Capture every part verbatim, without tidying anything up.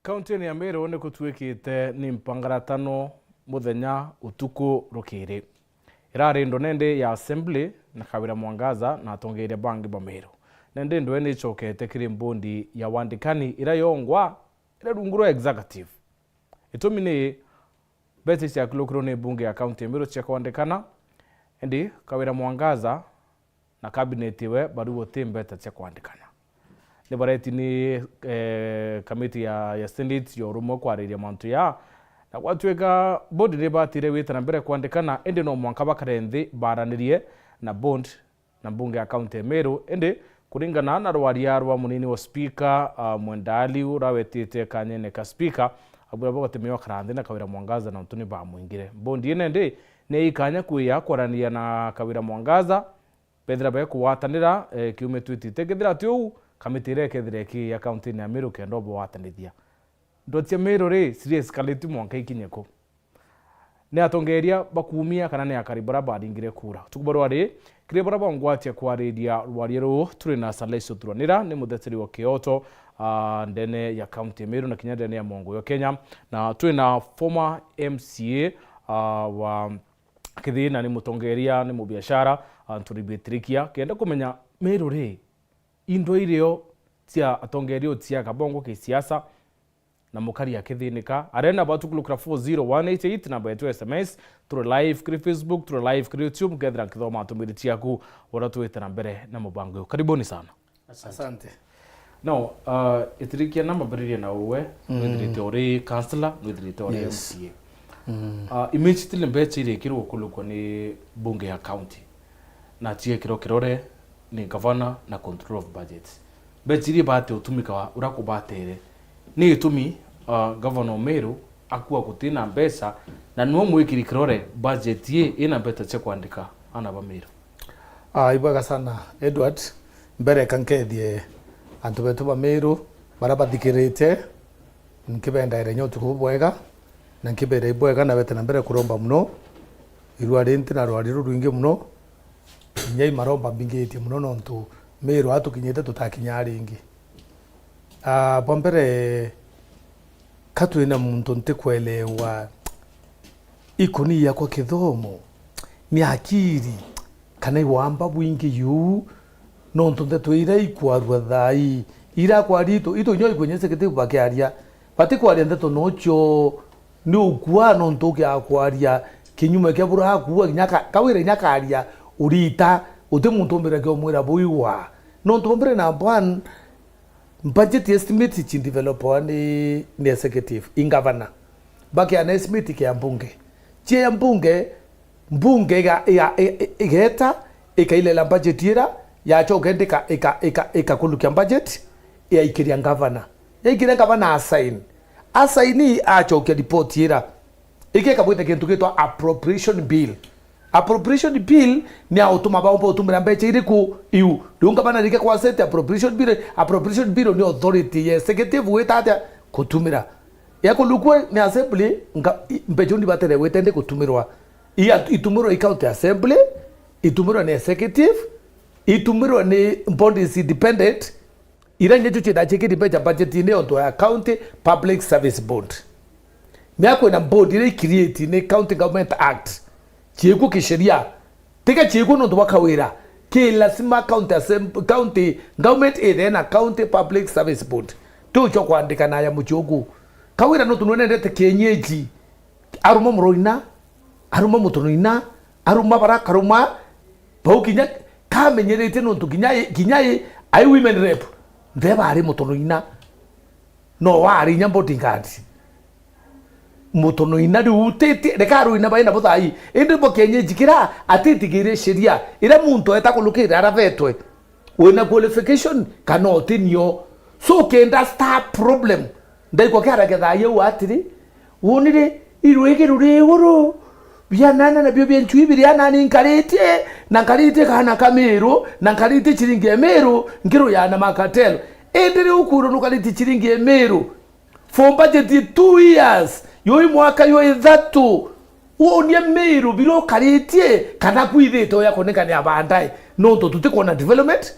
Kaunti-ini ya Meru ni kutuikite ni mpangaratano muthenya utuku rukiri. Irari ndonende ya Assembly na Kawira Mwangaza na atongeria bangi ba Meru. Nende ndwe ni icokete kiri mbondi ya wandikani ira yongwa ira rungu rwa executive. Itumi ni mbeca ciakulukirwe ni mbunge ya kaunti ya Meru cia kwandikana, indi Kawira Mwangaza na cabinet iwe barua uti mbeca cia kwandikana. Ni bareti ni, eh, kamiti ya, ya Senate ya urumwe kwariria mantu ya, na gwatuika board ni batire gwita na mbere kwandikana, indi no mwanka bakare nthi baranirie na board na mbunge ya kaunti ya Meru, indi kuringana na rwaria rwa munini wa speaker, ah, Mwenda Ali, uria wetite kanyene ka speaker, abwira bo gati mio akara nthi na Kawira Mwangaza na untu ni bamwingire. Board ine ndi ni ikanya kwia kwaraniria na Kawira Mwangaza, bethira bekugwatanira, eh, kiumia twitite. Kethira ti uu, kamiti iria ikethira ikiia kaunti-ini ya Meru kenda ubugwatanithia. Ndoto cia Meru ri, ciri escalate mwanka ikinye ku? Ni atongeria bakumia kana ni akari baria baringire kura? Tuku barwari, kiri baria bangwatia kwariria rwaria ruu, turi na Salesio Thuranira, ni mutheteri wa kioto, ah, ndene ya kaunti ya Meru na kinya ndene ya mongo ya Kenya, na twi na former M C A, ah, wa Kithii na ni mutongeria, ni mubiashara, Anthony Bitirikia. Kenda kumenya Meru ri, indo irio cia atongeria uciaga bongo kisiasa na mukari akithinika. Arenda batu kulukira four zero one eight eight, namba yetu ya S M S, turi live kiri Facebook, turi live kiri YouTube, kethira nkithoma ntumiri ciaku, uria twite na mbere na mubango uyu. Karibuni sana. Asante. Now, uh, itirikia namba mbiririe na uwe, mm, nwithirite uri councillor, nwithirite uri, yes, M C A. Mm. Uh, immediately mbeca irekirwo kulukwa ni bunge ya county, na ciekirwo kirore ni governor na control of budget. Mbeca iria ibate utumika wa uria kubatere. Ni gitumi, uh, governor Meru akua gutina mbeca, na niwe mwikiri kirore budget ii ina mbeca cia kwandika ana ba Meru. Ah, ibwega sana, Edward. Mbere, reka nkethie antu betu ba Meru baria bathikirite, nkibendaira inya utuku bubwega, na nkibera ibwega na bete na mbere kuromba muno. Irua rinti na rwari rurwingi muno, inya i maromba mbingiitie muno, nontu Meru aa tukinyite tutakinyaa ringi. Ah, bwa mbere, ka twina muntu ntikwelewa, ikuni yakwa kithomo, ni akiri, kana i wamba bwingi yu, nontu ndeto iria ikwarua thaa ii, irakwaria itu, itu nyo ikwenye executive bakiaria, batikwaria ndeto nocio, ni ukua nontu ukiaga kwaria kinyume kia buria akua, kinya ka-, Kawira inya karia urita, uti muntu umbira kiomwira buigwa. Nontu bwa mbere, number one, budget estimate ici developwa ni, ni executive, i governor. Bakiana estimate kia mbunge. Cia mbunge, mbunge iga-, iga-, i-, i-, igeta, ikailela budget ira, yacoka indi ika-, ika-, ika-, ikakulukia budget, yaikiria governor. Yaikiria governor asign. Asign, acokia report ira. Iki ikabwita kintu gitwa appropriation bill. Appropriation bill ni ya utuma baumba utumira mbeca iriku iu. Riu ngavana rike kwa set appropriation bill, appropriation bill ni authority ya executive gwita atia kutumira. Ya kulukua ni assembly, nga-, i-, mbeca iu ni batere gwita ndi kutumirwa. Iya, itumirwa i county assembly, itumirwa ni executive, itumirwa ni bodies independent, ira inya cio ciendaa ciikiri mbeca budget-ini yontu ya County Public Service Board. Mea kwina board ira i create ni County Government Act, ciikwo kisheria. Tiga ciikwo nontu bwa Kawira, ki lazima County Assem-, County Government ithe na County Public Service Board. Ti ucio kwandika na ya mucio uku. Kawira nontu nwenendete kienyeji, aruma muroina, aruma mutonoina, aruma bara karuma, bau kinya kamenyeretie nontu kinya i, kinya i, ai women rep, ndeba ari mutonoina. No wari inya bodyguard. Mutonoina riu titi, reka aruina baina bo thaa ii. Indi bo kienyeji kira atitigire sheria, ira muntu eta kulukira aravetwe. Wina qualification kana utinio. So kenda star problem. Ndaigua kiaragia thaa iu atiri, wonire irwigi ruri iguru, bianana nabio bia ncui biri anani nkaritie, na nkaritie kaana ka Miru, na nkaritie ciringi ya Miru, nkiruyana makatelo. Indi riu ukwirwo nukaritie ciringi ya Miru for budget two years, yoi mwaka yo ithatu, wonia Miru bira ukaritie, kana kwithite uya kunikania baadaye, nontu tutikwona development.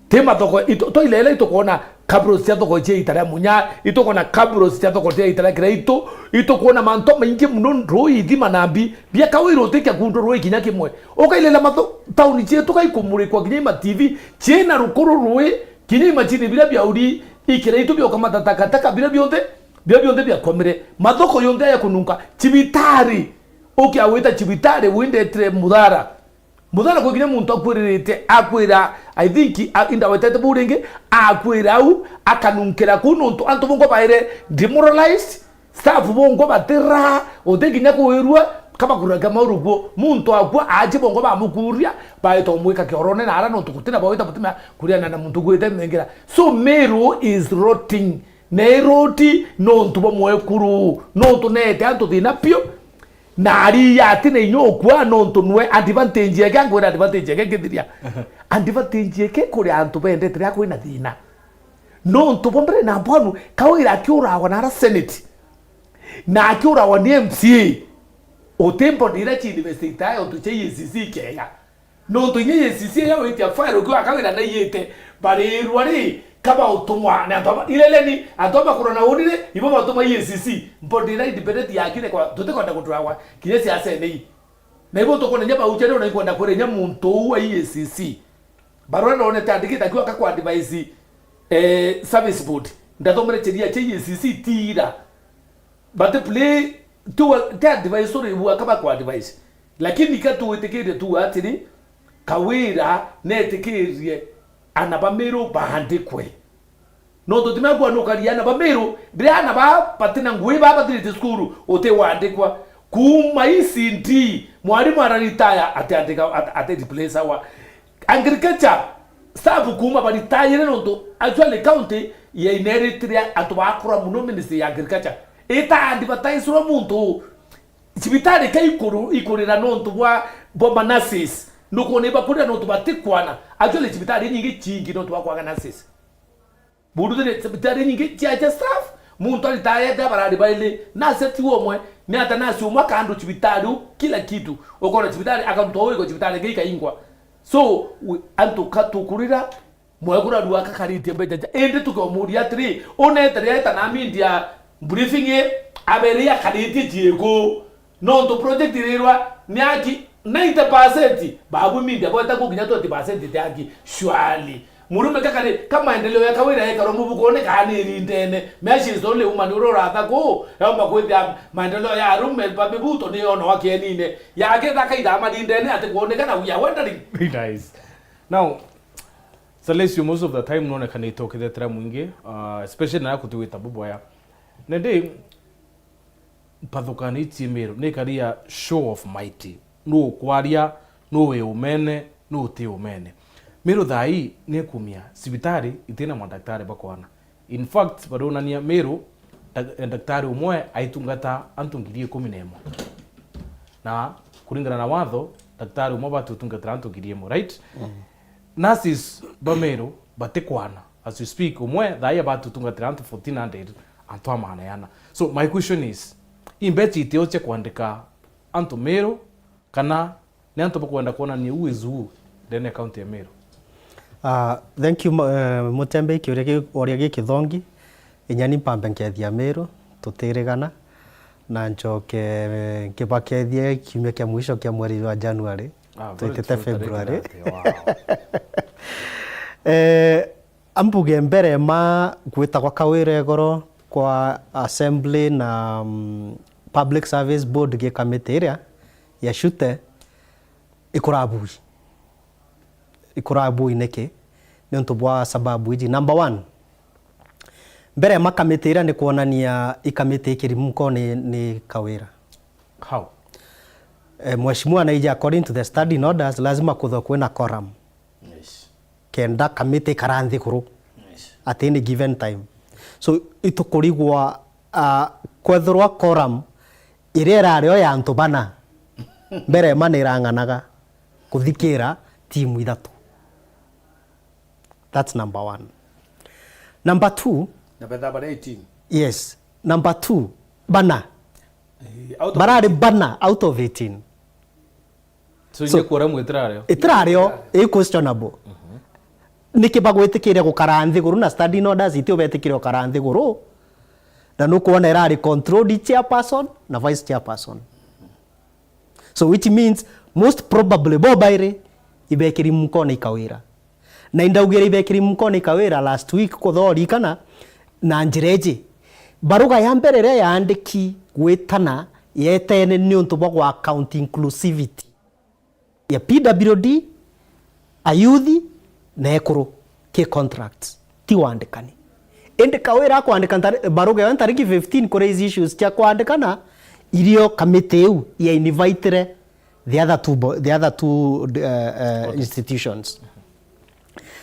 Ti mathoko, ito-, toilela itukwona Kabros cia thoko cia ita ria munya, itukwona kabros cia thoko cia ita ria kiraitu, itukwona mantu maingi muno, rui, ithima na mbi, bia Kawira utikia kundu rui kinya kimwe. Ukailela matho-, tauni cietu kaikumurikwa kinya i ma T V, ciina rukuru rui, kinya i machini biria bia uri, i kiraitu bioka matata takataka, biria bionthe, biria bionthe biakomire. Mathoko yonthe aya kununka, cibitari, ukia wita cibitari, windetire muthara. Muthara kwi kinya muntu akwiririte, akwira, I think, a-, indawetete buu ringi, akwira au, akanunkira kuu nontu antu bongwa baire demoralized, staff bongwa batira, uti kinya kwirua, kaba kurega mauru kuo. Muntu akua, aji bongwa bamukuria, baita umwika kiorone na ara nontu gutina bawita butima kuriana na muntu gwite mengira. So Meru is rotting, na iroti nontu bwa mwekuru, nontu neete antu thina piu. Na ariya ati na inya ukua nontu nwe advantage yake, ankwira advantage yake ngithiria. Advantage yake kuri antu bendete riria kwina thina. Nontu bwa mbere na bwanu, Kawira akiuragwa na ara Senate, na akiuragwa ni M C A, uti mbodi iria ci investigate untu cia E A C C ikega. Nontu inya E A C C iria witia file ukiuga Kawira naiyite, barirua ri, kaba utumwa ni antu aba, ireleni, antu aba kurwa na uni ri, ibo batuma E A C C, mbodi iria independent yakire kwa, tutikwenda guturagwa kinya siasene ii. Na ibo tukwona inya bauchari ona ikwenda kwira inya muntu uu wa E A C C. Barua ndonete andikite akiuga ka kwa advise, eh, service board. Ndathomere sheria cia E A C C tiira. But play tu, ti advisory bua kaba kwa advice. Lakini ka twitikirie tu atiri, Kawira netikirie ana ba Meru baandikwe. Nontu ti mekua nukaria ana ba Meru, riria ana ba batina ngui ba bathirite cukuru, uti wandikwa. Kuuma E C D, mwarimu araritaya, atiandika, at-, ati replace awa. Agriculture, staff kuuma baritayire nontu actually county ya ineritire antu bakura muno ministry ya agriculture. Ita advertise muntu, cibitari ka ikuru-, ikurira nontu bwa, bwa ma nurses. Nukwona ibakurira nontu batikwana. Actually cibitari inyingi ciingi nontu bwa kwaga nurses. Burutire cibitari inyingi ciaja staff, muntu aritayete abarari baili, nurse atiwa umwe, ni ata nurse umwe akandu cibitari u kila kitu. Ukona cibitari akaruta uwiko cibitari ingi ikaingwa. So, we, antu katukurira, mwekuru arua akakaritie mbeca ja, indi tukemuria atiri, unete rieta na media briefing i, abere akaritie ciiku? Nontu project irirwa ni aki ninety percent, babu media bweta ku kinya twenty percent ti aki. Surely. Murume kakari, ka maendeleo ya Kawira yekarwa mubukone kana ni irindene. Measures only woman uria uratha ku, yaumba kwithia maendeleo ya arume ba mibuto ni yonwa kienine. Yake thaka ira marindene ati kuonekana we are wondering. Very nice. Now, Salesio, most of the time noneka ni itokethetera mwingi, uh, especially na kutwita buboya. Nende, mpathukanitie Meru, ni karia show of might. Nu ukwaria, nu wi umene, nu uti umene. Meru thaa ii ni kumia cibitari itina madaktari bakwana. In fact, barunania Meru, dak-, eh, daktari umwe aitungata antu ngiri ikumi na imwe. Na kuringana na watho, daktari umwe bati utungatira antu ngiri imwe, right? Mm. Nurses ba Meru batikwana. As we speak, umwe thaa ii abati utungatira antu fourteen hundred, antu a maana yana. So my question is, i mbeca itio cia kwandika antu Meru, kana ni antu bakwenda kwonania who is who ndene ya county ya Meru? Ah, thank you, mu-, eh, Mutembe, kiuria gi-, oria gi kithongi. Inya ni mpambe nkethia Meru, tutirigana, na ncoke, eh, nkibakethie kiumia kia mwisho kia mweri wa January, ah, very twitite true, February. Tariki thirty. Wow. Eh, ambuge mbere ma gwitagwa Kawira igoro kwa Assembly na, mm, Public Service Board gi kamiti iria ya shute, ikurabui. Ikurabui niki? Niuntu bwa sababu iji. Number one, mbere ya makamiti iria ni kwonania ikamiti ikirimu nko ni, ni Kawira. How? Eh, mheshimiwa naija according to the standing orders, lazima kuthwa kwina quorum. Yes. Kenda kamiti ikara nthiguru, yes, at any given time. So, itukurigwa, ah, kwethirwa quorum iria irari o ya antu bana, mbere ma ni irang'anaga kuthikira timu ithatu. That's number one. Number two, na betha bari eighteen. Yes. Number two, bana. Eh, out of barari eighteen. Bana out of eighteen. So, so, inya quorum itirario? Itirario, i questionable. Mhm. niki bagwitikiria gukara nthiguru na standing orders iti ubetikire gukara nthiguru, na nukwona irari controlled chairperson na vice chairperson. So which means most probably bo bairi ibekiri mukone i Kawira. Na indaugire ibekiri mukone i Kawira last week, kuthorikana na njira iji. Baruga ya mbere iria yaandiki gwitana yetene niuntu bwa gwa account inclusivity ya P W D, ayuthi na ekuru ki contracts, ti wandikani. Indi Kawira akwandika ntari-, baruga yo ntariki fifteen kuri ici issues cia kwandikana, irio kamiti iu ya invitire the other two bo-, the other two, uh, uh, institutions.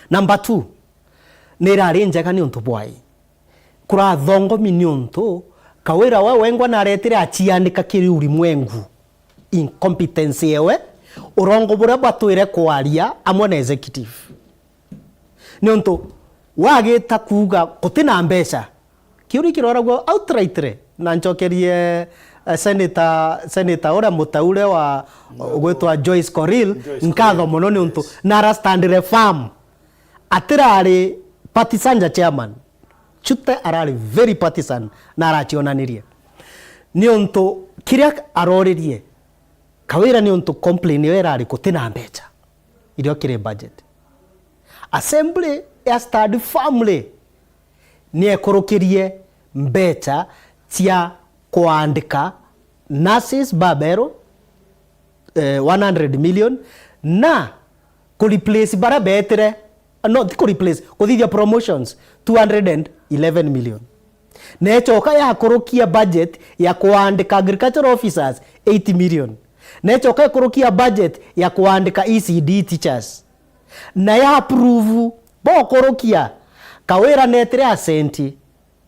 Number two, ni irari njega niuntu bwai? Kurathongomi niuntu Kawira we wengwa naretire acianika kiri ulimwengu incompetence yewe, urongo buria batwire kwaria amwe na executive. Niuntu wagita kuuga guti na mbeca, kiuria kiroragwa outrightly, na ncokerie, eh, senator, senator uria mutaure wa gwitwa Joyce Koril, Joyce nkatho Koril, muno niuntu yes, narastandire firm. Atirari partisan ja chairman. Chute arari very partisan na aracionanirie. Niuntu kiria aroririe Kawira niuntu complain yo irari guti na mbeca irio kiri budget. Assembly ya stand firmly ni ekurukirie mbeca cia kuandika nurses baberu, eh, one hundred million, na ku replace baria betire, no, ti ku replace, kuthithia promotions, two hundred and eleven million. Na ecoka yakurukia budget ya kuandika agricultural officers, eight million. Na ecoka ikurukia budget ya kuandika E C D teachers. Na ya approve, bokurukia, Kawira netire assent,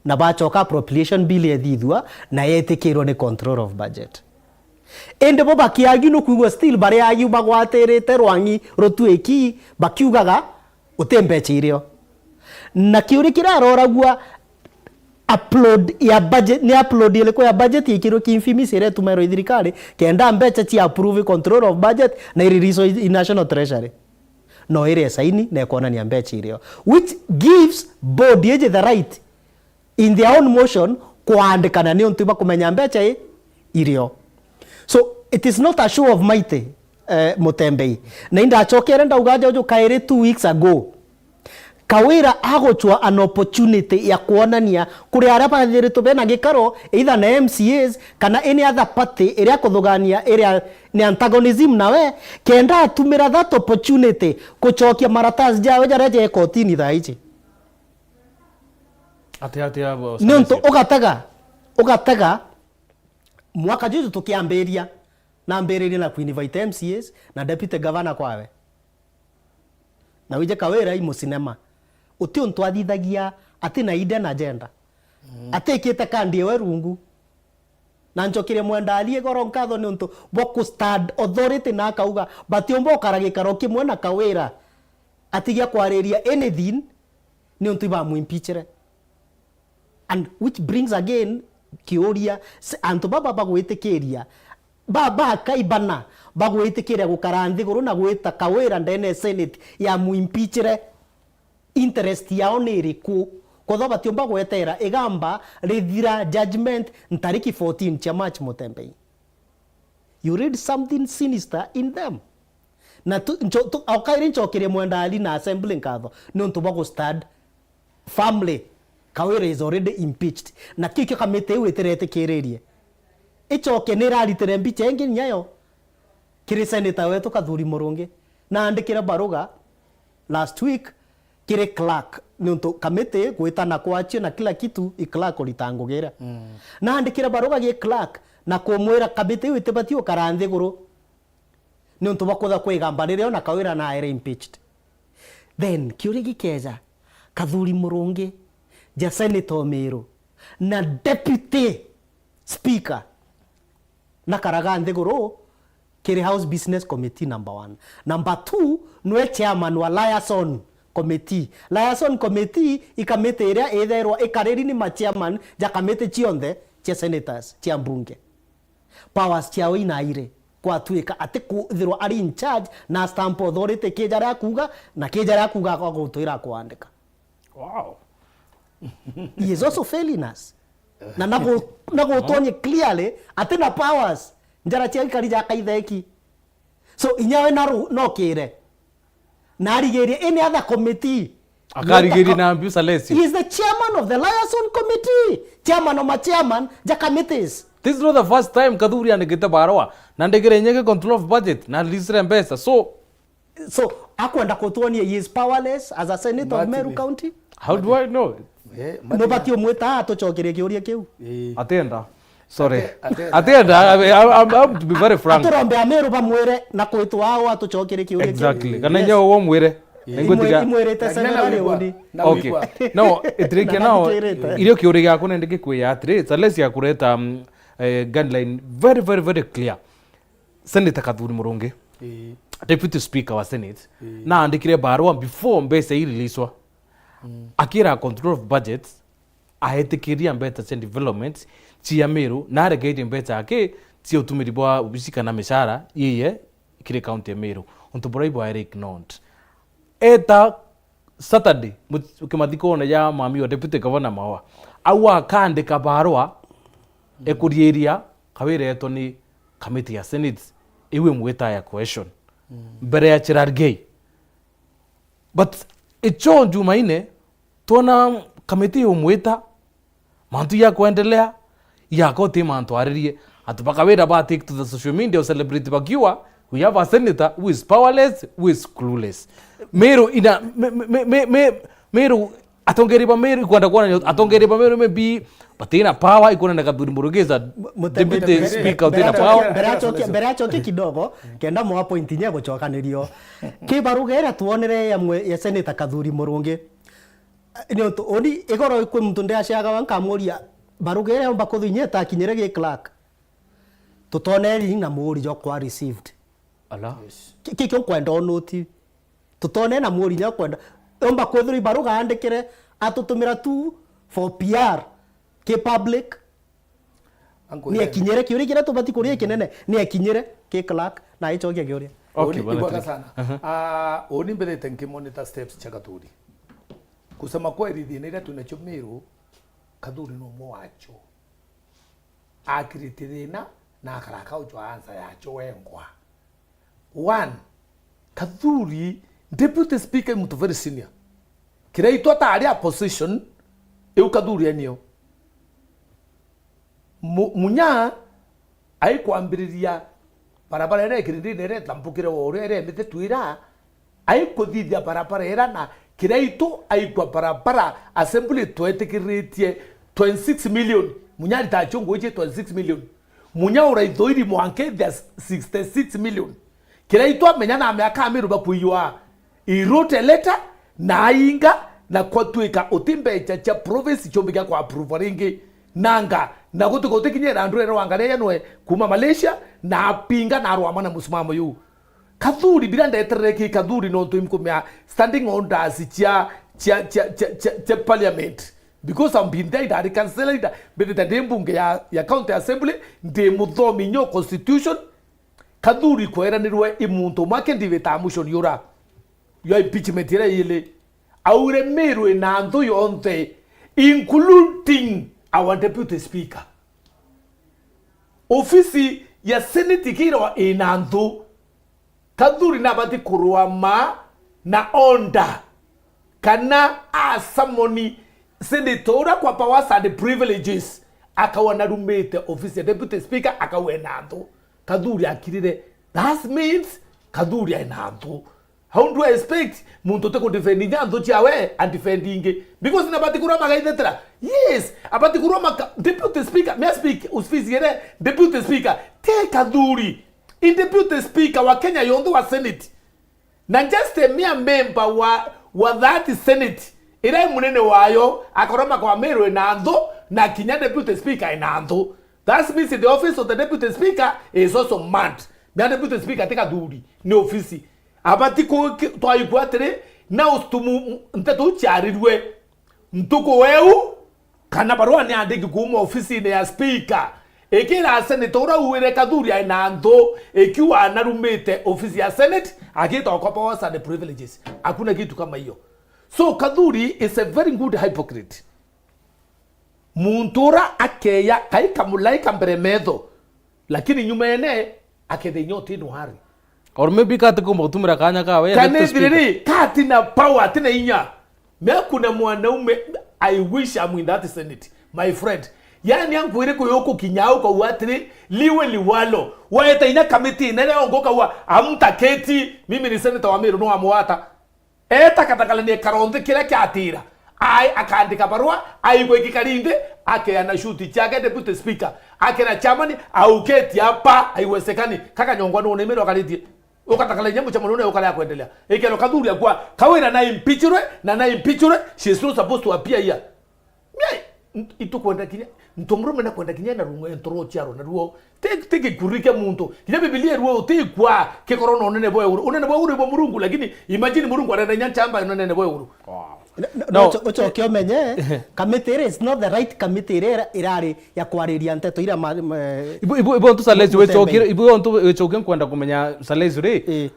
na bacoka appropriation bill yethithua na yetikirwe ni control of budget. Indi bo bakiagiu nukwigua still bari agiu bagwatirite rwang'i rutwiki bakiugaga uti mbecha irio. Na kiuria kiria aroragua upload ya budget, ni upload iriku ya budget ikirwe kimfimisi iria itumairwo i thirikari kenda mbecha cia approve control of budget na i release i, i national treasury. No iria isaini na ikwonania mbecha irio, which gives body iji the right in their own motion kuandikana niuntu ibakumenya mbecha i irio. So it is not a show of might, eh, Mutembei. Na indacokere ndauga aja uju kairi two weeks ago. Kawira agucwa an opportunity ya kuonania kuri aria bathiritwe bena gikaro, either na M C As kana any other party iria kuthugania iria ni antagonism nawe, kenda atumira that opportunity kucokia maratasi jawe jaria je kotini thaa iji. Ati, ati, abo, niuntu ugatega, ugatega mwaka juju tukiambiria, nambiririe na kuinvite M C As na deputy governor kwawe. Na wije Kawira i mucinema. Uti untu athithagia, ati na hidden agenda. Mm. Atikite kandi ewe rungu. Na ncokerie Mwenda Ali igoro nkatho niuntu bwa ku stand authority na akauga batiumba ukara gikaro kimwe na Kawira atigia kwariria anything niuntu ibamuimpeachire. And which brings again kiuria, s-, antu baba bagwitikiria, ba-, bakaibana bagwitikiria gukara nthiguru na gwita Kawira ndene ya Senate ya muimpeachire, interest yao ni iriku? Kwethwa batiumba gwetera igamba rithira judgment ntariki fourteen cia March, Mutembei. You read something sinister in them. Na tu, ncho, tu, o kairi nchokerie Mwenda Ali na assembly nkatho niuntu bwa gu stand firmly. Kawira is already impeached. Na kiu kio kamiti iu itiretikiririe. Ichoke ni iraritire mbicha ingi nyayo kiri senator wetu Kathuri Murungi. Naandikire baruga last week kiri clerk, niuntu kamiti gwitana kwachio na kila kitu, i clerk urita ngugi iria. Mm. Naandikire baruga gi clerk na kumwira kamiti iu itibati ukara nthiguru niuntu bwa kutha kwigamba riria ona Kawira naere impeached. Then, kiuria gikeja, Kathuri Murungi, ja senator o Miru, na deputy speaker, nakaraga nthiguru kiri House Business Committee number one. Number two, nwe chairman wa Liaison Committee. Liaison Committee i kamiti iria ithairwa ikariri ni ma chairman ja kamiti cionthe cia senators, cia mbunge. Powers ciao inairi. kwatuika ati kuthirwa ari in charge na stamp authority kija ria kuuga, na kija ria kuuga agutwira kwandika. Wow. He is also failing us. Na nago nago tonye clearly ati na powers njara cia ikari ja kaitheki. So inyawe na ru no kire. Na arigirie any other committee. Akarigirie na Mbusa Lesio. He is the chairman of the liaison committee, chairman of ma chairman ja committees. This is not the first time Kathuri andikite barua. Na ndikire nyege control of budget na lisire mbeca. So So akwenda kutuonia he is powerless as a senator of Meru County. How do I know? Eh, mati- Nubati umwita atucokerie kiuria kiu. Eh. Atienda. Sorry. Ate- ate- Atienda. I, I, I'm, I'm to be very frank. Aturombe Ameru bamwire na kwitwa ao atucokerie kiuria kiu. Exactly. Kana Yes. nyo wo mwire. Imwe- Ningutiga. Imwirite Lakini seminary nawigua- undi. nawigua. Okay. No, itirikia Na nao. Nathikirite. Irio kiuria giaku nende gikwia atiri, Charles ya kureta um, eh, guideline very very very clear. Senator Kathuri Murungi, Ii. Deputy Speaker wa Senate, Ii. naandikire barua before mbeca iriliswa. Mm. Akira control of budget, ahetikiria mbeca cia development cia Meru, na areketie mbeca aki cia utumiri bwa ubici kana mishara yiye kiri county ya Meru. Untu buria ibwaere ignored. Eta Saturday, mut- kimathikone ja mami wa Deputy Governor Maua, au akandika barua ekuriiria kawira yetu ni kamiti ya Senate iu imwita ya cohesion mbere ya Cherargei. But icho Jumaine, twona kamiti yumwita, mantu ya kuendelea, yako ti mantu aririe. Antu bakawira ba take to the social media u celebrate bakiuga, "We have a senator who is powerless, who is clueless." Meru ina, me, me, me, me, me, Meru, atongeri ba Meru ikwenda kuonania, atongeri ba Meru maybe batina power, ikwenda Kathuri Murungi is a deputy speaker utina power. Mbere acoke, mbere acoke kidogo, kenda mwa point inya gucokanirio. Kibaruga iria tuonere ya mwe-, ya Senator Kathuri Murungi. Ni untu uni igoro kwi muntu ndiaciagawa nkamuria, baruga iria yomba kuthu inya itakinyire gi clerk. Tutoneri na muuri jokwa received. Ala. Yes. Ki-, ki kio nkwenda unoti. Tutone na muuri inya nkwenda. Yomba kwithirwa ibaruga andikire, atutumira tu for P R. Ki public. Uncle Ni Ian. Ekinyire kiuria kiria tubati kuria kinene. Ni ekinyire ki clerk na aicokia kiuria. Okay, Uni bwana ibwaga Triki. Sana. Aha. Ah, uni mbithite nkimonitor steps cia Kathuri. Kusema kweli, thina iria twinacio Meru, Kathuri ni umwe wacio. Akirite thina na akaraka ucwa ansa yacio wengwa. One, Kathuri, Deputy Speaker i muntu very senior. Kiraitu atari a position iu Kathuri enio. Mu-, Munya aikwambiriria barabara iria ikirindine iria itambukire o uria iria imite twira, aikuthithia barabara iria na Kiraitu aikwa barabara assembly twetikiritie twenty six million. Munya arita achungu ichi twenty six million. Munya uraithoiri mwanke thia sixty six million. Kiraitu amenya na miaka amiru bakuiywa. He wrote a letter na ainga na kwatwika uti mbecha cia province ciumbi gia kwa approve ringi. Nanga, na guti gutikinyira andu ere wangare yanwe kuma Malaysia na apinga na arwama na musimamo yu. Kathuri, biria ndeterere ki Kathuri nontu imkumea standing orders cia, cia, cia, cia, cia, cia parliament. Because I've been there, ndarika senator, mbithite ndi mbunge ya, ya county assembly, ndi muthomi nyo constitution. Kathuri kweranirwe i muntu umwe akindivita motion yura ya impeachment iria yili. Aure Meru ina nthu yonthe, including our deputy speaker. Ofisi ya Senate ikirwa ina nthu, Kathuri nabati kurwama na order kana a summon senator uria kwa powers and privileges, akauga narumite ofisi ya deputy speaker, akauga ena nthu. Kathuri akirire. That means Kathuri ena nthu. How do I expect muntu uti ku defend inya nthu ciawe a defend ingi? Because nabati kurwa magaithetera. Yes, abati kurwa maka, deputy speaker, may I speak, uspisi ere, deputy speaker, te Kathuri. I deputy speaker wa Kenya yonthe wa Senate. Na just a mere member wa, wa that Senate, ira i munene wayo, akaroma kwa Meru na nthu, na kinya deputy speaker ina nthu. That means the office of the deputy speaker is also mad. Na deputy speaker ti Kathuri, ni ofisi. Abati ku-, ki-, twaigua atiri, na ustumu nteto ciarirwe ntuku weu, kana barua ni andiki kuuma ofisine ya speaker, Ikira senator ura uwire Kathuri aina nthu, ikiwa anarumite ofisi ya Senate, agita okopa awards and privileges. Hakuna kitu kama hiyo. So Kathuri is a very good hypocrite. Muntu ura akeya kai kamulaika mbere metho, lakini nyuma ene akethia inya uti no hari. Or maybe kati kumba gutumira kanya kawe ya deputy speaker. Kanethiriri, kati na power, ati na inya. Me kuna mwanaume, I wish I'm in that Senate, my friend. Yani ankwire kuyo kukinya au kauga atiri, liwe liwalo. Waeta inya kamiti nene ongo kauga, amtaketi, mimi ni senator wa Meru, no amwata. Eta katakalania karonthi kiria kiatira. Ai akaandika barua, aigwe gikari nthi, akeana shuti ciake deputy speaker. Akena chairman, auketi apa, aiwesekani. Kaka nyongwa nune mero akaritie. Ukatakalania muchamanio nune ukarea kwendelea. Ikero Kathuri akwa, Kawira na impeachirwe, na na impeachirwe, she is not supposed to appear here. Miai, nt-, itukwenda kinya, ntu murume nakwenda kinya na rungu entoro ciaro na ruo. Ti, ti gikuri kia muntu. Kinya Bibilia iruo utikwa kikoro na unene bwa iguru. Unene bwa iguru bwa Murungu, lakini imagine Murungu arenda inya nchamba unene bwa iguru. Wow. No, no, no, ucho-, uchoke umenye, kamiti iri is not the right committee iri ira-, irari ya kwariria nteto ira ma-, ma-, ibu, ibu, ibu ntu Salesi mutembe. Wicokire, ibu ntu wicokie nkwenda kumenya Salesi ri. Ii.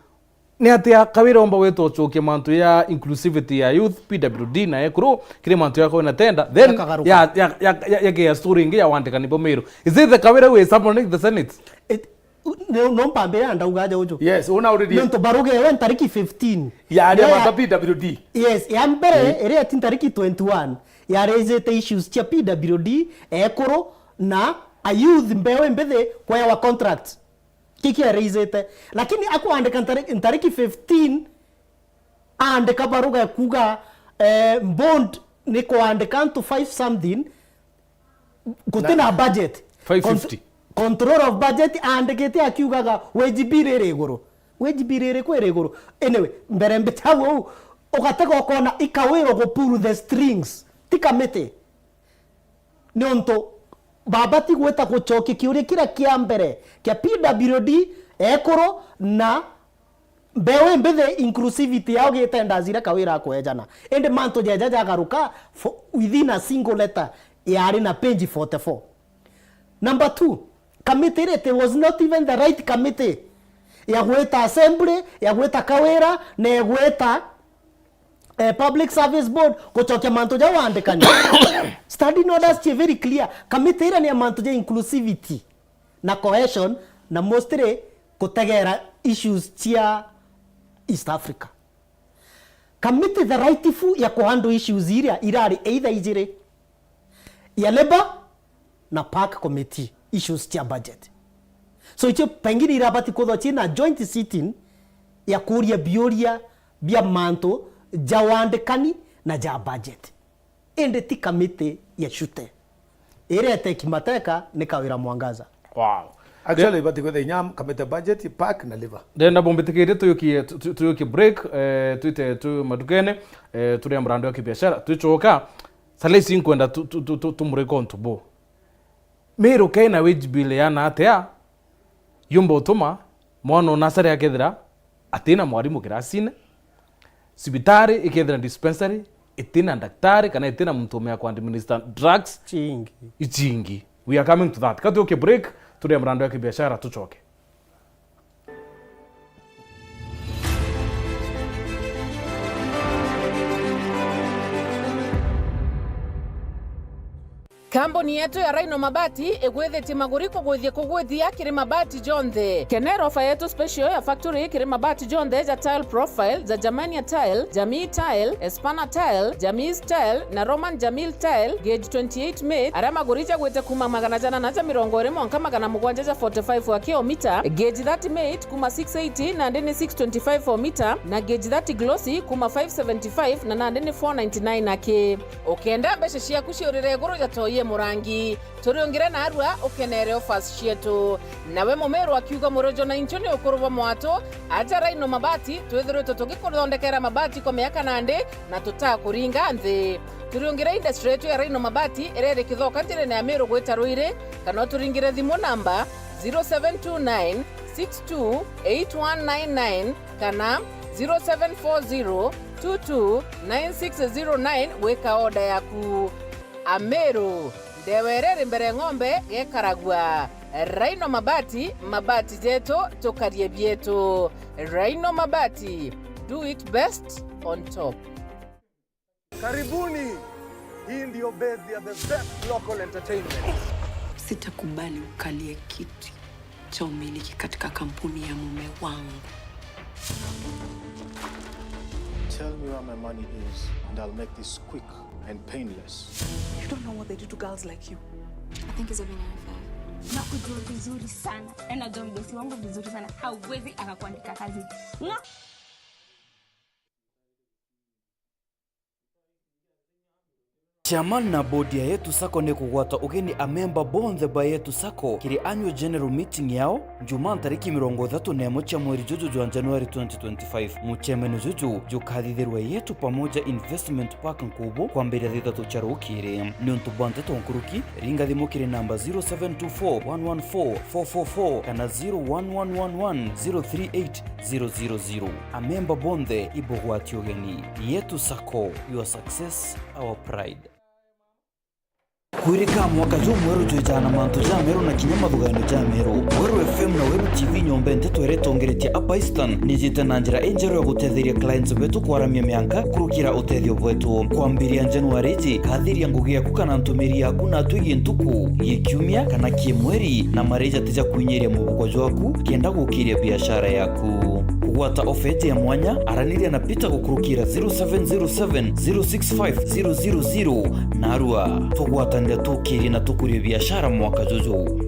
Ni atia Kawira omba gwita ucokia mantu ya inclusivity ya youth, P W D na ekuru, kiri mantu ya kwina tenda, then yakagaruka. Ya, ya, ya, ya, yagea story ingi ya wandikani bo Meru. Is it the Kawira who is summoning the Senate? It, u-, no, no mpambire na ndauga aja uju. Yes, una already. Nontu baruga ewe ntariki fifteen. Ya, ya, ya, ya P W D. Yes, ya mbere, mm, iri eti ntariki twenty-one. Yaraisite issues cia P W D, ekuru, na a youth mbeu mbithi kwewa contract. Kiki araisite. Lakini akwandika ntari-, ntariki fifteen, aandika baruga kuga, eh, bond ni kwandika antu five something, guti na budget. Five fifty. Con-, control of budget aandikite akiugaga wage bill iri iguru. Wage bill iriku iri iguru? Anyway, mbere mbita uu, ugatega ukona i Kawira gu pull the strings. Ti kamiti. Niuntu baba ti gwita gucokia kiuria kiria kia mbere kia P W D, ekuru na mbeu imbithi inclusivity yao gitenda njira Kawira akwejana. Indi mantu jeja jagaruka fo-, within a single letter yari na page forty-four. Number two, committee iri, it was not even the right committee ya gwita assembly, ya gwita Kawira, na ya gwita eh, Public Service Board, gucokia mantu ja wandikani. Standing orders cie very clear. Kamiti iria ni ya mantu ja inclusivity na cohesion, na mostly gutegera issues cia East Africa. Kamiti the rightful ya kuhandle issues iria irari either ijiri ya Labour na PAC committee, issues cia budget. So icio pengine irabati kwithwa ciina joint sitting ya kuria biuria bia mantu ja wandikani na ja budget. Indi ti kamiti ya shute. Irete kimateka ni Kawira Mwangaza. Wow. Actually, ibati kwithwa inya kamiti ya budget, PAC na Labour. Ndenda bumbitikirie tuyukie, tu-, tu-, tuyukie break, eh, twite tu madukene, eh, turia murando ya kibiashara, twicoka. Salesi, nkwenda tu-, tu-, tu-, tu-, tumurike untu bu. Miru kena wage bill yana atia, yumba utuma mwana o nasari akethira atina mwarimu kirasine, cibitari ikethira dispensary itina ndaktari kana itina muntu ume ya ku administer drugs. Chingi. Ichingi. We are coming to that. Ka tuke break, turia murando ya kibiashara, tucoke. Kambuni yetu ya Rhino Mabati igwithitie maguri kugwithia kugwithia kiri mabati jonthe. Kenera ofa yetu special ya factory kiri mabati jonthe ja tile profile, ja Germania tile, Jamii tile, Espana tile, Jamis tile na Roman Jamil tile, gauge twenty-eight mate, aria maguri jagwite kuma magana jana na ja mirongo iri mwanka magana mugwanja ja forty-five wa kilomita, gauge thirty mate kuma six eighty nandi ni six twenty-five o mita, na gauge thirty glossy kuma five seventy-five na nandi ni four ninety-nine aki. Ukenda mbeca ciaku ciurire iguru ja toi e murangi, turiungire narua ukenere offers cietu. Nawe mumiru akiuga murojo na inchu ni ukuru bwa mwatu, aja Rhino Mabati, twithirwitwe tugikuthondekera mabati kwa miaka nandi na tutakuringa nthi. Turiungire industry yetu ya Rhino Mabati iria iri Kithoka njirene ya Miru gwita Ruiri, kana uturingire thimu namba zero seven two nine six two eight one nine nine kana zero seven four zero two two nine six zero nine gwika order yaku. Ameru, Ndewa iria iri mbere ng'ombe gekaragua. Rhino Mabati, mabati jetu, tukarie bietu. Rhino Mabati, do it best on top. Karibuni. Hii ndio base ya the best local entertainment. Sitakubali ukalie kiti cha umiliki katika kampuni ya mume wangu. Tell me where my money is and I'll make this quick and painless. You don't know what they do to girls like you. I think he's having an affair. Nakujua vizuri sana. Na najua mdosi wangu vizuri sana. Hawezi akakuandika kazi. Nga- Chairman na board ya Yetu Sacco ni kugwata ugeni a member bonthe ba Yetu Sacco kiri annual general meeting yao Jumaa ntariki mirongo ithatu na imwe cia mweri juju jwa January twenty twenty-five. Mucemeno juju jukathithirwa Yetu Pamoja Investment Park Nkubu kwambiria thaa ithatu cia rukiri. Niuntu bwa nteto nkuruki, ringa thimu kiri namba zero seven two four one one four four four four kana zero one one one one zero three eight zero zero zero. A member bonthe ibugwati ugeni. Yetu Sacco, your success, our pride. Kwirika mwaka jumweru jwijaa na mantu jameru na kinya mathugaano jameru. Weru F M na Weru T V nyomba nteto iria itongeretie Upper Eastern nijite na njira injeru ya gutetheria clients betu kwaramia mianka kurukira utethio bwetu. Kwambiria January iji, kathiria ngugi yaku kana ntumiri yaku na atwi gi ntuku, gi kiumia kana ki mweri, na mareja tija kwinyiria mubuko jwaku kenda gukiria biashara yaku. Kugwata ofeti ya mwanya, araniria na Peter gukurukira zero seven zero seven zero six five zero zero zero. Narua, tugwatanire tukirie na tukurie biashara mwaka juju.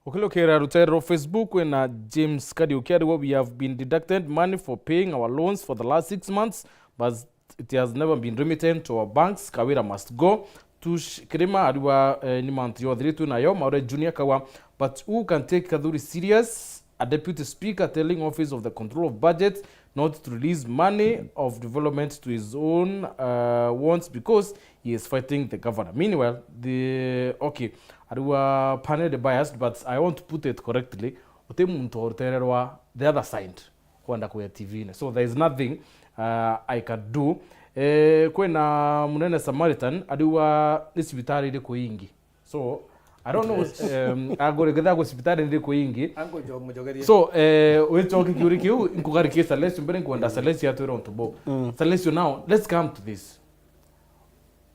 Ukilukira rutere rwa Facebook, kwina James Kariuki ariwa, "We have been deducted money for paying our loans for the last six months, but it has never been remitted to our banks. Kawira must go." Tush Kirima ariwa, eh, ni mantu yothiri tu nayo. Maure Junior kawa, "But who can take Kathuri serious? A deputy speaker telling office of the control of budget not to release money of development to his own, uh, wants because he is fighting the governor." Meanwhile, the, okay, ariwa panel biased, but I want to put it correctly. Uti muntu orutererwa the other side kwenda kuya T V-ini. So there is nothing, uh, I can do. Eh, kwina Munene Samaritan, ariwa ni cibitari iriku ingi? So, I don't know, um, agore getha gwe cibitari iriku ingi? Ango jo mujogerie. So, eh, wicoke kiuri kiu, nkugarikie Celestio mbere, nkwenda Celestio atwire untu bo. Mm. Celestio, now, let's come to this.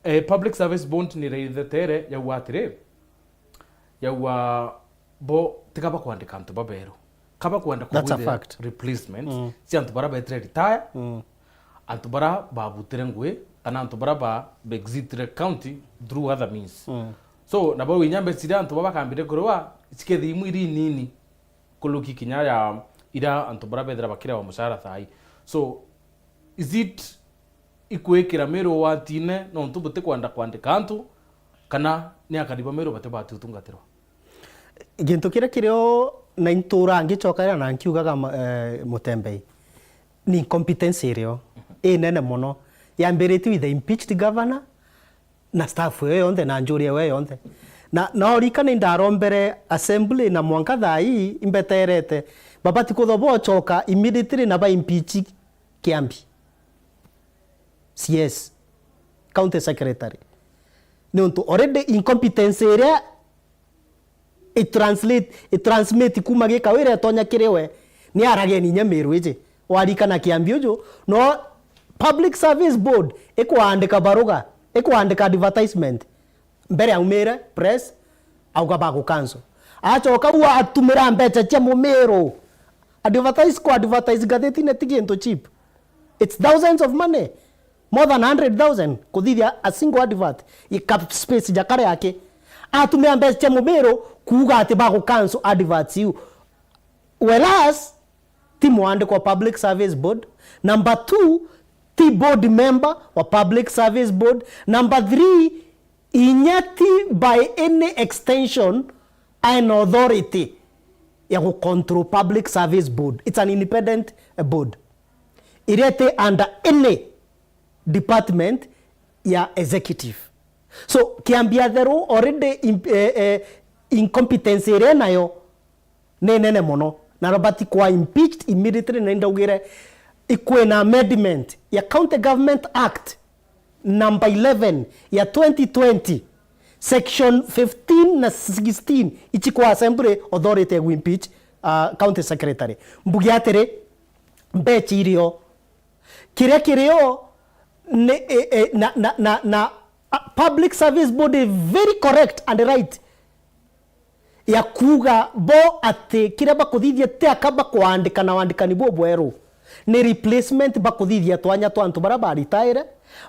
Eh, Public Service Board ni raithetere yauga atiri, yauga bo tiga bakwandika antu baberu. Kaba kwenda That's a kubwithira fact. replacement Mm. cia antu bara betire retire, Mm. antu bara babutire ngui, kana antu bara ba exitire county through other means. Mm. So, na bau inya mbeca iria antu baba bakambire kuriwa, cikethi imwe iri nini kuluki kinya ya ira antu bara bethira bakiriwa mucara thaa ii. So, is it ikwikira Meru watine nontu butikwenda kwandika antu, kana ni akari ba Meru batibati utungatirwa? Gintu kiria kirio na intura ngicokagira na nkiugaga ma-, eh, Mutembei, ni incompetence irio inene mono. Yambiritie with the impeached governor na staff iyo yonthe na njuria iyo yonthe. Na, na urikane indarombere assembly na mwanka thaa ii imbeterete. Babati kuthoba ucoka immediately na ba impeach Kiambi. C S, county secretary. Niuntu already incompetence iria i translate, i transmit kuma gikawira itonya kiri we, ni arageni inya Meru iji. Warikana Kiambi uju, no Public Service Board ikwandika baruga, ikwandika advertisement. Mbere aumire press, auga bagu cancel. Acoka u atumira mbeca cia mumiru. Advertise ku advertise ngathitine ti gintu cheap. It's thousands of money. More than a hundred thousand kuthithia a single advert. Ika space ja kare yake. Atumira mbeca cia mumiru kuuga ati bagu cancel adverts iu. Whereas, ti mwandiko wa Public Service Board. Number two, ti board member wa Public Service Board. Number three, inya ti by any extension aina authority ya gu control Public Service Board. It's an independent, uh, board. Iria iti under any department ya executive. So, Kiambi Atheru already imp-, eh, eh, incompetence iria nayo ni nene mono. Na Robert kwa impeached immediately, na ndaugire ikwina amendment ya County Government Act number eleven ya twenty twenty, section fifteen na sixteen, ichi kwa assembly authority ya impeach, uh, county secretary. Mbuge atiri, mbechi irio, kiria kirio ni, e, e, na, na, na, na, uh, public service body very correct and right ya kuuga bo ati kiria bakuthithia ti aka bakwandika na wandikani bubweru, ni replacement bakuthithia twanya twa antu baria baritaire,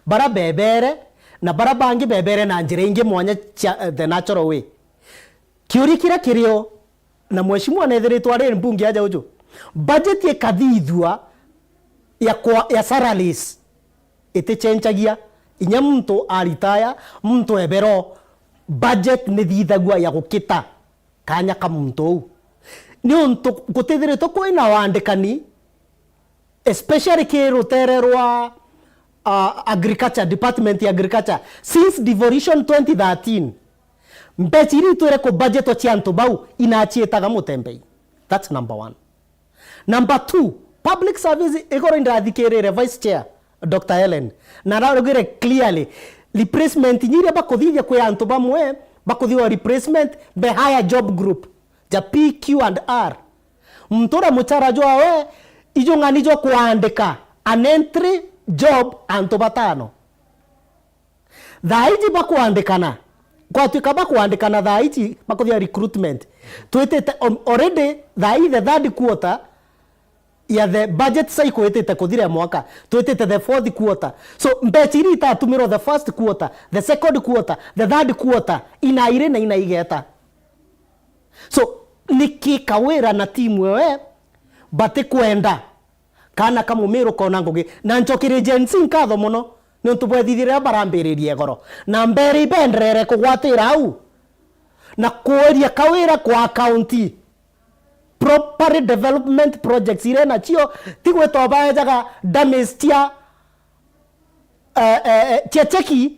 baria bebere, na baria bangi bebere na njira ingi mwanya cia, eh, the natural way. Kiuria kiria kirio, na mheshimiwa nethiritwe ari mbunge aja uju, budget ikathithua ya kwa, ya salaries itichenjagia. Inya muntu aritaya, muntu ebero, budget nithithagua ya gukita kanya ka muntu uu. Niuntu gutithiritwe kwina wandikani, especially ki rutere rwa, uh, agriculture, department ya agriculture, since devolution twenty thirteen, mbecha iria itwire kubudgetwa cia antu bau inachiitaga mutembei. That's number one. Number two, public service, igoro indathikirire Vice Chair, Doctor Helen, na araugire clearly, replacement inya iria bakuthithia kwi antu bamwe, bakuthithia replacement be higher job group, ja P Q and R. Muntu uria muchara jwawe ijung'ani jwa kuandika an entry job antu batano. Thaa iji bakwandikana, gwatuika bakwandikana thaa iji bakuthia recruitment. Twitite, um, already thaa ii the third quarter ya the budget cycle itite kuthira ya mwaka. Twitite the fourth quarter. So, mbecha iria itatumirwo the first quarter, the second quarter, the third quarter, inairi na inaigeta. So, niki Kawira na timu ewe batikwenda kana ka Mumiru kona ngugi? Na ncokerie Gen Z nkatho mono niuntu bwethithirie barambiririe igoro. Na mbere ibenderere kugwatira au na kuuria Kawira kwa county properly development projects iria nacio, ti gwita baejaga dummies cia, eh, eh, eh, cia cheki.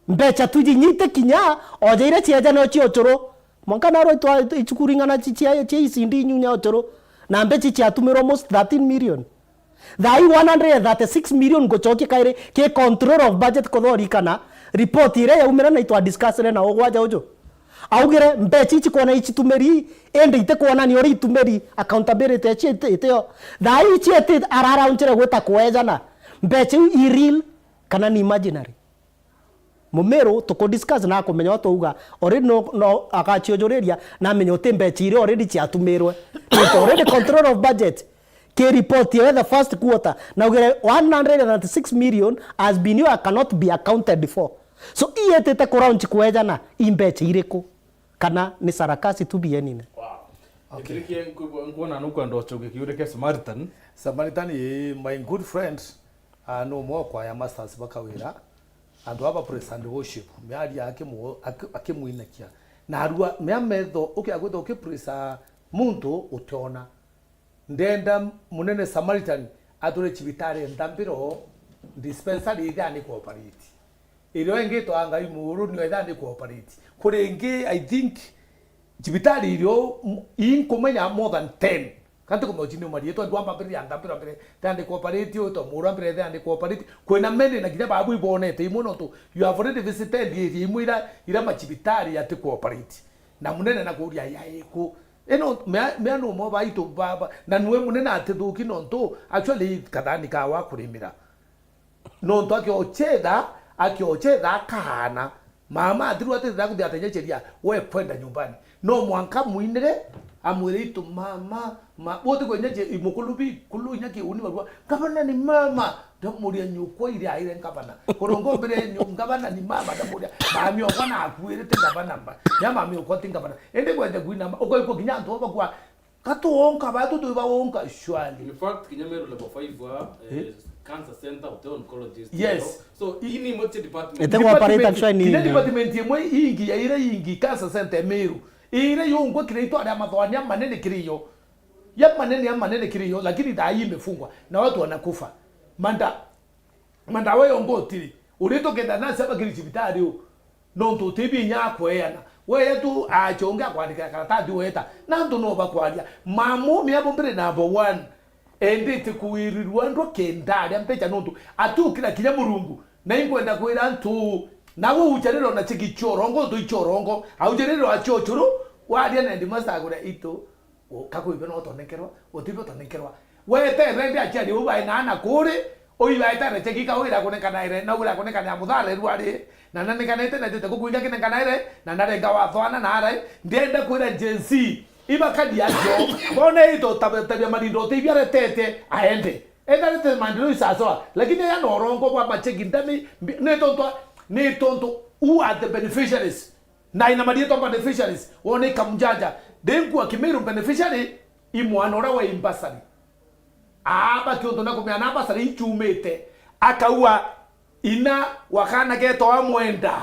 Mbecha tu inyite kinya, o ja iria cieja no cia ucuru. Mwanka narwa itwa ichukuru ing'ana chi-, cia, cia E C D inyunya ucuru. Na mbecha ciatumirwo almost thirteen million. Thaa ii one hundred and thirty-six million ngucokia kairi ki control of budget kuthorikana. Report iria yaumira na itwa discussire na ugwaja uju. Augire mbecha ichi kwona ichitumiri, indi itikwonania uria itumiri, accountability ichi iti-, itio. Thaa ii ichi iti araraunchire gwita kwejana. Mbecha iu i real kana ni imaginary? Mumiru, tuku discuss na akumenya uria twauga. Already no, no agachiujuriria, na amenye uti mbecha iria already ciatumirwe. It's already control of budget. Ki report ya the first quarter, na ugire one hundred and thirty-six million has been, you cannot be accounted for. So, ii itite ku launch kwejana, i mbecha iriku? Kana ni sarakasi tu bienine? Wow. Ikirikie nkwona nukwenda ucoke kiuria kia Samaritan. Samaritan, eh, my good friend, Ah, no mwe o kwaya masters ba Kawira, antu aba praise and worship, miaria akimu-, aki-, akimwinakia. Na arua, mea metho, ukia gwitha ukipraise muntu utiona. Ndenda munene Samaritan ature cibitari nthambiro, dispensary ithiani ku operate. Irio ingi itwa Ngai Muru nio ithiani ku operate. Kuri ingi, I think, cibitari irio, m-, inkumenya more than ten. Kanti kumenya uchi ni marietwa, ndwamba mbere ya nthambiro mbere, ithiani ku operate, uto Muru mbere ithiani ku operate. Kwina many na kinya babu ibonete imwe nontu you have already visited area imwe ira, ira macibitari ati ku operate. Na munene na kuria ya iku. Ino mea, mea no mo baitu baba, na nwe munene atithuki nontu actually kathani kawa kurimira. Nontu akiochetha, akiochetha akaana. Mama athiru atithira kuthi atenyecheria, we kwenda nyumbani. No mwanka mwinire, amwire itu mama, ma, wote kwenyeche imukulu bi, kulu inya kiuni barua. Ngavana ni mama, ndamuria nyukwa ile aire ngavana. Korongo mbere nyu, ngavana ni mama, ndamuria. Mami okwa na akuirite ngavana mba. Ya mami okwa ti ngavana. Ende kwende kwina ma, uko iko kinya antu bakwa, Katuonka, batu twi baonka, surely. In fact, kinya Meru level five wa, eh, eh, cancer center, hotel oncologist. Yes. So, hii ni multi department. Ete kwa parade actually ni kinya department imwe ingi ya ira ingi cancer center Meru. Ira yongwa kira itware amathwani amanene kiri yo. Ya manene, ya manene kiri yo, lakini thaa hii imefungwa. Na watu wanakufa. Manda, manda wewe ombotiri. Urito kenda nasi hapa kiri cibitari u. Nontu utibi inya akweana. Weya tu acha ungi akwandikira karatathi weta. Na antu no bakwaria. Mamu miabo mbere number one. Endete kuirirwa ndwa kenda aria mbecha nontu atukira kinya Murungu. Na inkwenda kwira antu, nawe ujarire ona cheki chorongo, tu ichorongo. Aujarire wa chochuru, waria na headmaster agure itu. Kakuibe no utonekerwa, utibe utonekerwa. Wetere ndi aciari uu bae na ana kuri, uyu aetere cheki ka wira kunekanaire, na wira kunekana ya muthara rwari, na nanekanite na jete kukuinga kinekanaire, na narenga wathwana na arai, ndienda kwira Gen Z, ibakadi acio, bone ito tabe-, tabia marindo utibia retete, aende. Enda rete maendeleo isasoa, lakini ya no urongo bwa macheki ndami, mbi-, ni tontu, ni tontu who are the beneficiaries? Na ina marietwa beneficiaries, wone ikamjanja. Denkua Kimiru beneficiary, i mwana uria wa imbasari. Aaba kiontu na kumea na mbasari ichumite. Akaua ina wa kana ketwa Mwenda.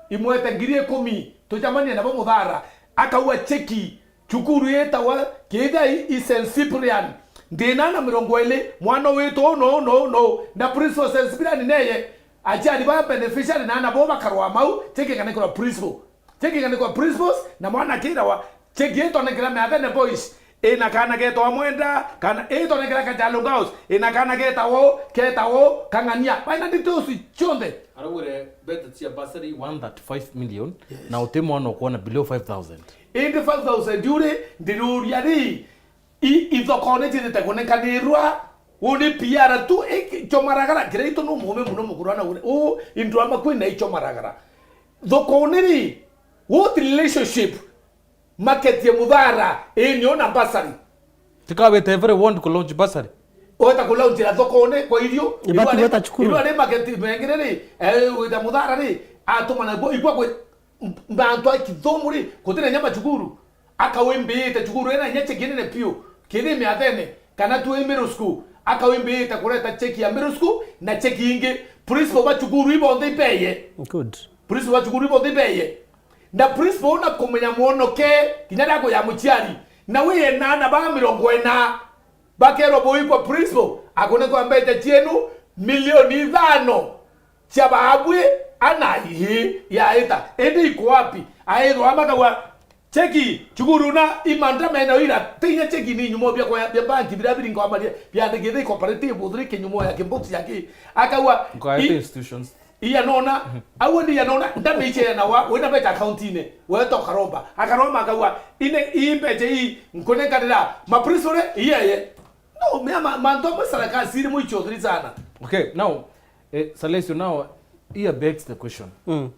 Imwete ngiri ikumi, tujamanie nabo muthara. Akaua cheki, cukuru yetawa Kiithia i, i Saint Cyprian. Ndina na mirongo iri, mwana witu no, no, no. Na principal Saint Cyprian neye. Aciari ba beneficiary na ana bo bakarwa mau, cheki kana ikorwa principal. Cheki kana ikorwa principals, na mwana akirawa, cheki itonekera Meathene Boys, ina kana getwa Mwenda, kana itonekera Kajalu Girls, ina kana getawo, ketawo, Kang'ania. Baina details cionthe. Araugire mbeca cia bursary one thirty-five million, yes, na uti mwana ukuona below five thousand. Indi five thousand uri, ndiruria ri, I-, ithokone ciitite kunekanirwa, uni P R tu, iki-, ichomaragara, kiria itu nu muume muno mukuru ana uri, u, indwama kwina ichomaragara. Thokone ri, what relationship? Market ya muthara, ini ona bursary. Tikawite every ward ku launch bursary. Weta ku launch ya thokone kwa irio. Ibati irwa ri-, weta cukuru. Irwa ri market mengire ri, eh, wita muthara ri, atuma na gwo, igwa kwi, m-, mantu a kithomu ri, gutina inya macukuru. Akawimbiite cukuru ina inya cheki nene piu, kiri Miathene, kana tu i middle school, akawimbiite kureta cheki ya middle school na cheki ingi. Principal ba cukuru ibonthe ibeye. Good. Principal ba cukuru ibonthe ibeye. Na principal una kumenya mwonoke, kinya riaku ya muciari. Na wiye na ana ba mirongo ina. Bakerwa bui kwa principal, akune kwa mbeca cienu milioni ithano cia baabwi ana ihi yaita. Indi iko wapi? Airwa makagwa cheki, cukuru na imanda mena ira, tinya cheki ni nyumo bia kwa, bia banki bira biri ngwamaria, biandikithe cooperative uthiri kinyumo ya kimbox ya ki. Akagwa, Nkoete i-, institutions. Iya nona, au ndi ya nona, ndamiche na wa, wina mbeca account-ini, weta ukaromba. Akaromba akauga, ine, ii mbeca ii, nkunenkanira, ma principal, iyeye. No, mea ma, mantu amwe sarakasi iri mwicho thiri sana. Okay, now, eh, Salesio, now, here begs the question. Mm.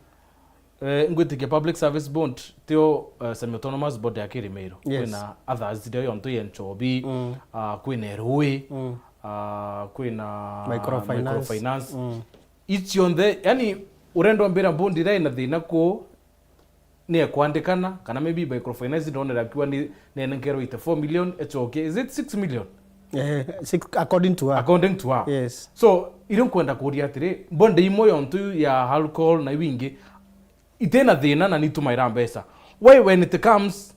Eh, ngwitikia Public Service Board, tio, eh, semi-autonomous board ya Kirimeiro. Yes. Kwina others, tio yontu ya Nchobi, mm, ah, kwina Erui, mm, ah, kwina microfinance. Microfinance. Mm. Icionthe, yani, urenda mbira mbundi ira ina thina ku ni ekwandikana, kana maybe microfinance ndonera akiwa ni, nenenkerwa ite four million, echoke, is it six million? Eh, six, according to her. According to her. Yes. So, irio nkwenda kuria atiri, mbundi imwe yontu ya alcohol na iu ingi, itina thina na nitumaira mbeca. Why when it comes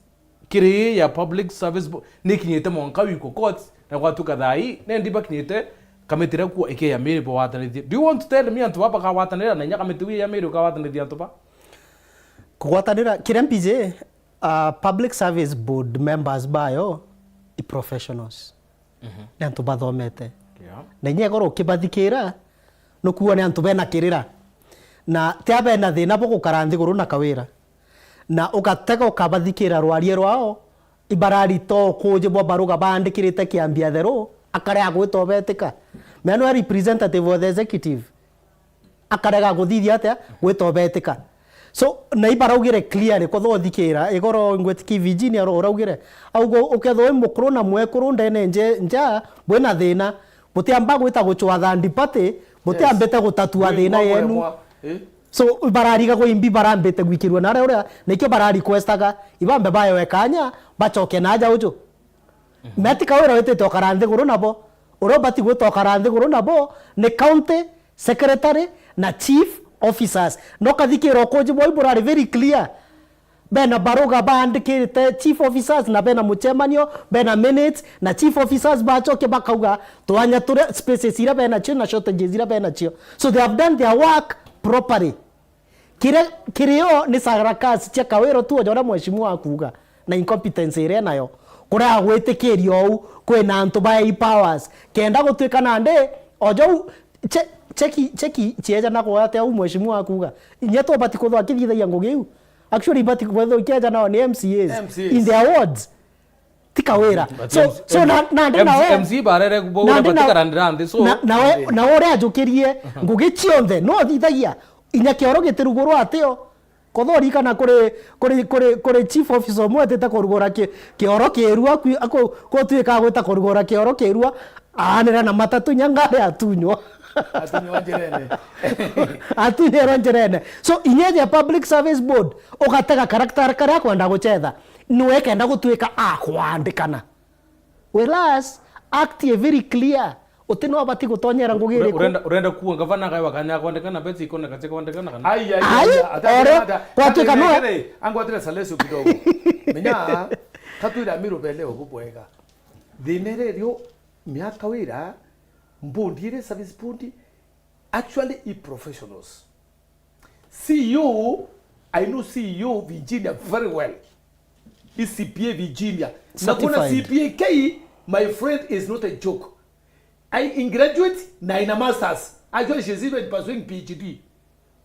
kiri ya public service bo-, nikinyite mwanka wiko court, na gwatuka thaa ii, nendi bakinyite kamiti iria kuo ikeya miri bwatanithie. Do you want to tell me antu baba bakagwatanira na inya kamiti wi ya miri ukawatanithia antu ba? Kugwatanira, kiria mpiji, uh, public service board members bayo i professionals. Mhm. Ni antu bathomete. Yeah. Na inya igoro ukibathikira, nukuona ni antu bena kirira. Na ti a bena thina bo gukara nthiguru na Kawira. Na ugatega ukabathikira rwarie rwao, ibararita ukuji bwa baruga baandikirite kiambia theru, akarega gwita ubetika. Mea nwe representative of the executive. Akarega kuthithia atia? Gwita ubetika. So, na ibaraugire clearly, kuthothikira, igoro ngwitikia Virginia ura-, uraugire, augo, ukethwa wi mukuru na mwekuru ndene nje, nja, bwina thina, butiamba gwita gucwa third party, butiambite gutatua thina yenu. So, barariga gwa imbi barambite gwikirua na aria uria, nikio bararequestaga, ibambe baewe kanya, bacoke na aja uju. Meti Kawira witite ukara nthiguru nabo. Uria ubati gwita ukara nthiguru nabo ni county secretary na chief officers. No kathikira ukuji bwao burari very clear. Bena baruga baandikite chief officers na bena muchemanio, bena minutes, na chief officers bachoke bakauga twanya turia spaces iria bena cio na shortages iria bena cio. So they have done their work properly. Kiria kirio ni sarakasi cia Kawira tu, oja uria mheshimiwa akuuga, na incompetence iria enayo. Kuria agwitikiria ou, kwina antu ba high powers. Kenda gutuika nandi, oja u, che-, cheki, cheki, chieja na kuatia u mheshimiwa akuuga. Inya tu bati kuthwa akithithagia ngugi iu. Actually, bati kuthwa ikieja nao ni M C As. M C As. In their wards. Ti Kawira. But so, M C, so na, nandi M C, nao, M C barere bo nandi na, batikarandira nthi, so na, nao, nao uria ajukirie ngugi cionthe, no thithagia inya kioro gitirugurwa atio. Kothori kana kuri, kuri, kuri, kuri chief officer umwe atite kurugura ki-, kioro kirua, kwi-, aku-, gutuika agwita kurugura kioro kirua, aanira na matatu inya ngari atunywa. Atunywa njirene. Atunyirwa njirene. So, inya the Public Service Board, ugatega character karia akwenda gucetha. Niwe kenda gutuika akwandikana. Whereas, act e very clear. Uti no abati gutonyera ngugi iriku. Urenda, urenda kuuga ngavana akaewa kanya kwandikana, mbeca ikoneka cia kwandikana kana? Ai, ai, ai, ai, ore, ata, ata, gwatuika ata, noe. Angwatire Salesio kidogo. Menya, tatwira Amiru beleo bubwega. Thina iria irio, miaka wira, mbundi iri service mbundi, actually i professionals. C E O, I know C E O Virginia very well. Is C P A Virginia. Na kuna certified. C P A K, my friend, is not a joke. I in graduate na ina masters. Actually, she's even pursuing P H D.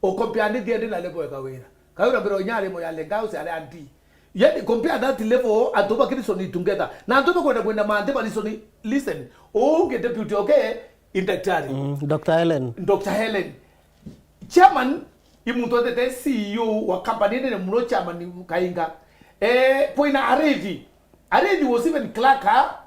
Ukompea ni thiendi na level ya Kawira. Kawira mbere onya ari mo ya Lengaus, ari anti. Yet compare that level, antu ba Kirison together. Na antu bakwenda kwenda manthe ba listen, listen. Unge deputy, okay, in daktari. Mm, Doctor Helen. Doctor Helen. Chairman, i muntu etete C E O wa company nene muno, chairman Kainga. Eh, kwina Arithi. Arithi was even clerk, ah,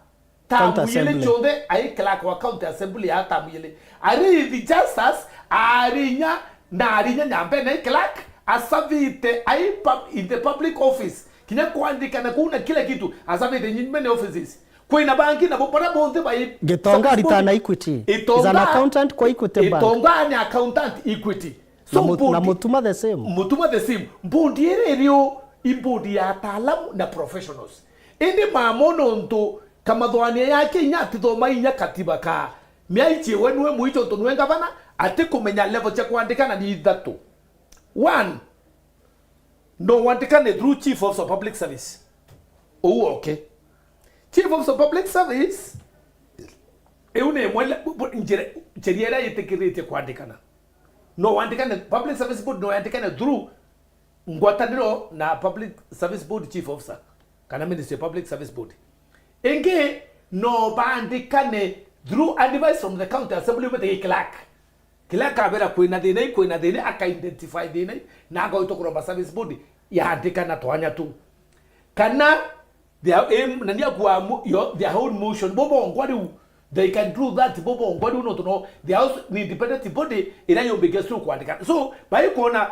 term yele chonde, ai clerk wa county assembly ya term yele. Arithi Justus, arinya, na arinya nyambene clerk, asavite, ai pub-, in the public office. Kinya kwandikana kuu na kila kitu, asavite in many offices. Kwina bangi nabo baria bonthe bai Gitonga service arita board. Na Equity. Is an accountant kwa Equity Bank. Itonga ni accountant Equity. So na Mu-, na mbundi, Mutuma the same. Mutuma the same. Mbundi iri irio i mbundi ya ataalamu na professionals. Indi mamo nontu kamathwania yake inya atithoma inya katiba ka miaichi we niwe mwicho ntu niwe ngavana, atikumenya level cia kwandikana ni ithatu. One, no wandikane through Chief Officer of Public Service. Uu oke. Chief Officer of Public Service, iu ni imwe le-, bu-, bu-, njira, sheria iria itikiritie kwandikana. No wandikane, Public Service Board no yandikane through ngwataniro na Public Service Board Chief Officer, kana Ministry of Public Service Board. Ingi, no bandikane through advice from the County Assembly, umite gi clerk. Kila akabera kwina thina ii, kwina thina ii, aka identify thina ii, na agwitwa kuromba service board yaandikana twanya tu. Kana their aim, na ni akua mo-, yo, their own motion, bo bongwa riu, they can do that, bo bongwa riu, nontu no, they are also an independent body iria yumbikire tu kwandika. So, baikwona,